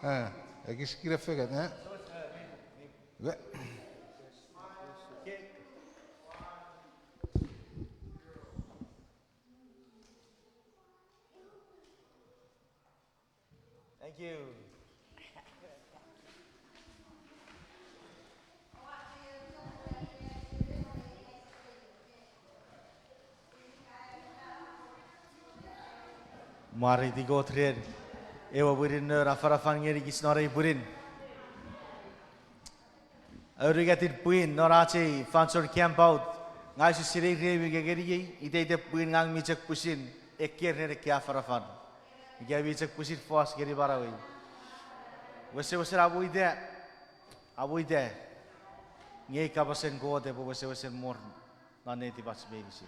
Eh, ekis kine fengen, eh? We- Thank you. Mwareiti Kot ren ewe pwinin non afanafan ngenikich non ei pwinin. Aunungatin pwin non ach ei fansoun camp out, ngang use sinei remi nge ngeniei iteiten pwin ngang mi chok pwisin eker ren ekkei afanafan. Ika mi chok pwisin fos ngeni manauei. Wesewesen amo ita, amo ita, nge ei kapasen Kot epwe wesewesen mor non netipach meinisin.